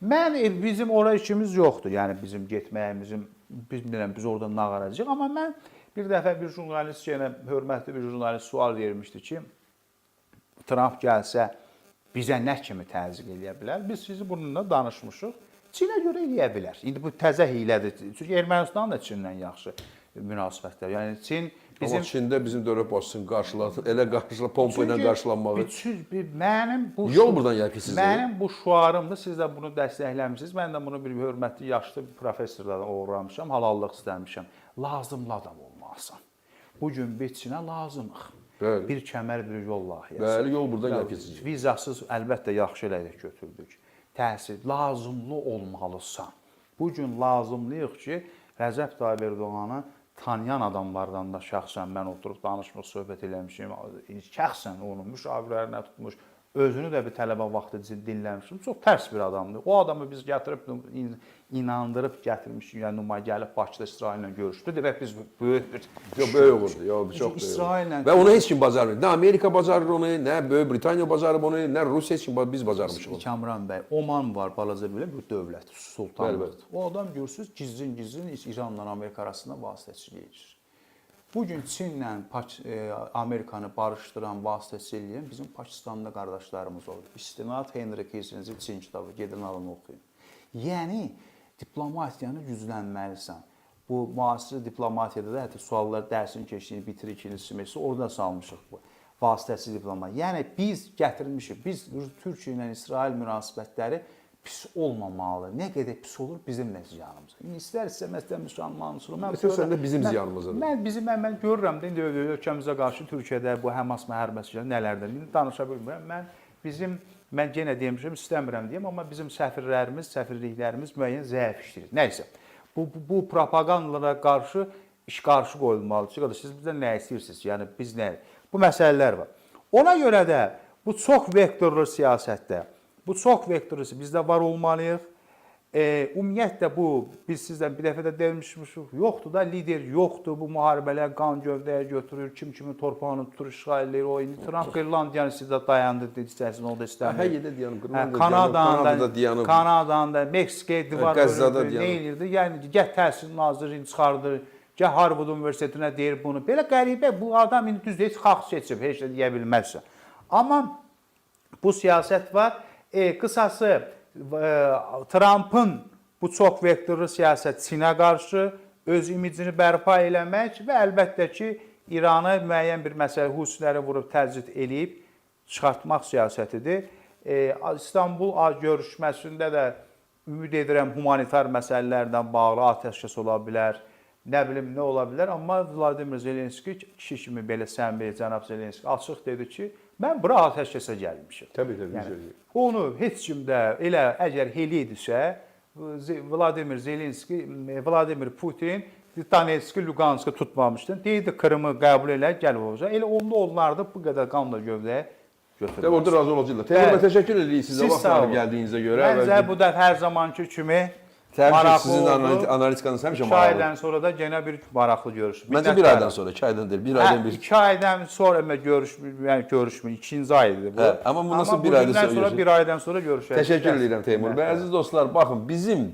mən bizim ora işimiz yoxdur. Yəni bizim getməyimizin, bilmirəm biz orada nə qaracağıq, amma mən bir dəfə bir jurnalist, yenə hörmətli bir jurnalist sual vermişdi ki, Tramp gəlsə bizə nə kimi təzyiq eləyə bilər? Biz sizi bununla danışmışıq. Çinə görə eləyə bilər. İndi bu təzə hiylədir. Çünki Ermənistan da Çinlə yaxşı münasibətlər. Yəni Çin bizim amma Çində bizim dövlət başçısını qarşıladı, elə qarşıla pompa ilə qarşılanmağı. Mənim bu yol buradan gəlib ki sizdə. Mənim bu şüarımdır. Siz də bunu dəstəkləmisiniz. Mən də bunu bir hörmətli yaşlı bir professordan oğurlamışam, halallıq istəmişəm. Lazımlı adam olmalısan. Bu gün biz Çinə lazımıq. Bəli. Bir kəmər, bir yol layihəsi. Bəli, yol buradan gəlib keçəcək. Vizasız əlbəttə yaxşı elədik, götürdük. Təhsil lazımlı olmalısan. Bu gün lazımlıyıq ki, Rəcəb Tayyib Erdoğanı tanıyan adamlardan da şəxsən mən oturub danışmış, söhbət eləmişim. Şəxsən onun müşavirlərinə tutmuş, özünü də bir tələbə vaxtı dinləmişim. Çox tərs bir adamdır. O adamı biz gətirib, inandırıb gətirmişik. Yəni nümayə gəlib Bakıda İsraillə görüşdü. Demək biz böyük bir Yox, böyük uğurdur. Yox, çox böyük. İsraillə və onu heç kim bacarmır. Nə Amerika bacarır onu, nə Böyük Britaniya bacarır onu, nə Rusiya, heç kim biz bacarmışıq onu. Kamran bəy, Oman var balaca belə bir dövlət, sultanlıqdır. O adam görürsüz gizlin-gizlin İranla Amerika arasında vasitəçilik edir. Bu gün Çinlə Amerikanı barışdıran, vasitəçi eləyən bizim Pakistanda qardaşlarımız oldu. İstinad Henry Kissinger Çin kitabı, gedin alın oxuyun. Yəni diplomatiyanı güclənməlisən. Bu müasir diplomatiyada da hətta suallar dərsin keçdiyini bitirir ikinci semestri, orada salmışıq bu vasitəçi diplomatiya. Yəni biz gətirmişik, biz Türkiyə ilə İsrail münasibətləri pis olmamalı. Nə qədər pis olur bizim də ziyanımıza. İndi istər-istəməz müsəlmansın. Mən əsasən də bizim ziyanımızadır. Mən görürəm də indi ölkəmizə qarşı Türkiyədə bu Həmas müharibəsi nələrdən indi danışa bilmirəm. Mən yenə demişəm, istəmirəm deyim, amma bizim səfirlərimiz, səfirliklərimiz müəyyən zəif işləyir. Nəysə, bu propagandalara qarşı iş qarşı qoyulmalıdır. Çünki siz bizdən nə istəyirsiniz? Yəni biz nə? Bu məsələlər var. Ona görə də bu çox vektorlu siyasətdə, bu çox vektorlu bizdə var olmalıyıq. Ümumiyyətlə bu biz sizdən bir dəfə də demişmişik, yoxdur da lider yoxdur. Bu müharibələr qan gövdəyə götürür, kim kimin torpağını tutur, işğal eləyir. O indi Tramp İrlandiyanı sizdə dayandı, dedi, istərsin, o da istəmir. Hər yerdə dayanıb, Kanadada dayanıb. Kanadada, Meksikaya divar qoyurdu, nə eləyirdi? Yəni gəh təhsil nazirini çıxardır, gəh Harvard Universitetinə deyir bunu. Belə qəribə bu adam indi düzdür, heç xalq seçib, heç də deyə bilməzsən. Amma bu siyasət var. Qısası Trumpın bu çox vektorlu siyasət Çinə qarşı öz imicini bərpa eləmək və əlbəttə ki, İranı müəyyən bir məsələ Husiləri vurub təzyiq eləyib çıxartmaq siyasətidir. İstanbul görüşməsində də ümid edirəm humanitar məsələlərlə bağlı atəşkəs ola bilər, nə bilim nə ola bilər, amma Vladimir Zelenski kişi kimi belə səmimi cənab Zelenski açıq dedi ki, mən bura atəşkəsə gəlmişəm. Təbii, təbii. Yəni, onu heç kim də elə əgər elə idisə, Vladimir Zelenski, Vladimir Putin Donetski, Luqanskı tutmamışdı. Deyirdi Krımı qəbul elə, gəl olacaq. Elə onda onlar da bu qədər qanla gövdəyə götürmüşdü. Təbii, orada razı olacaqlar. Teymur bəy, təşəkkür edirik sizə vaxt ayırıb gəldiyinizə görə. Məncə bu dəfə hər zamanki kimi Həmişə Maraqlı sizin oldu. analitikanız həmişə İki maraqlıdır. aydan sonra da yenə bir maraqlı görüş. Məncə bir aydan sonra, 2 aydan deyil, bir aydan Hə, bir. 2 aydan sonra mən görüşmür, yəni görüşmür, ikinci ay idi bu. Hə, amma bundan sonra bir aydan bugündən sonra sonra görüşürük. bir aydan sonra görüşəcəyik. Təşəkkür edirəm Teymur bəy. Əziz dostlar, baxın bizim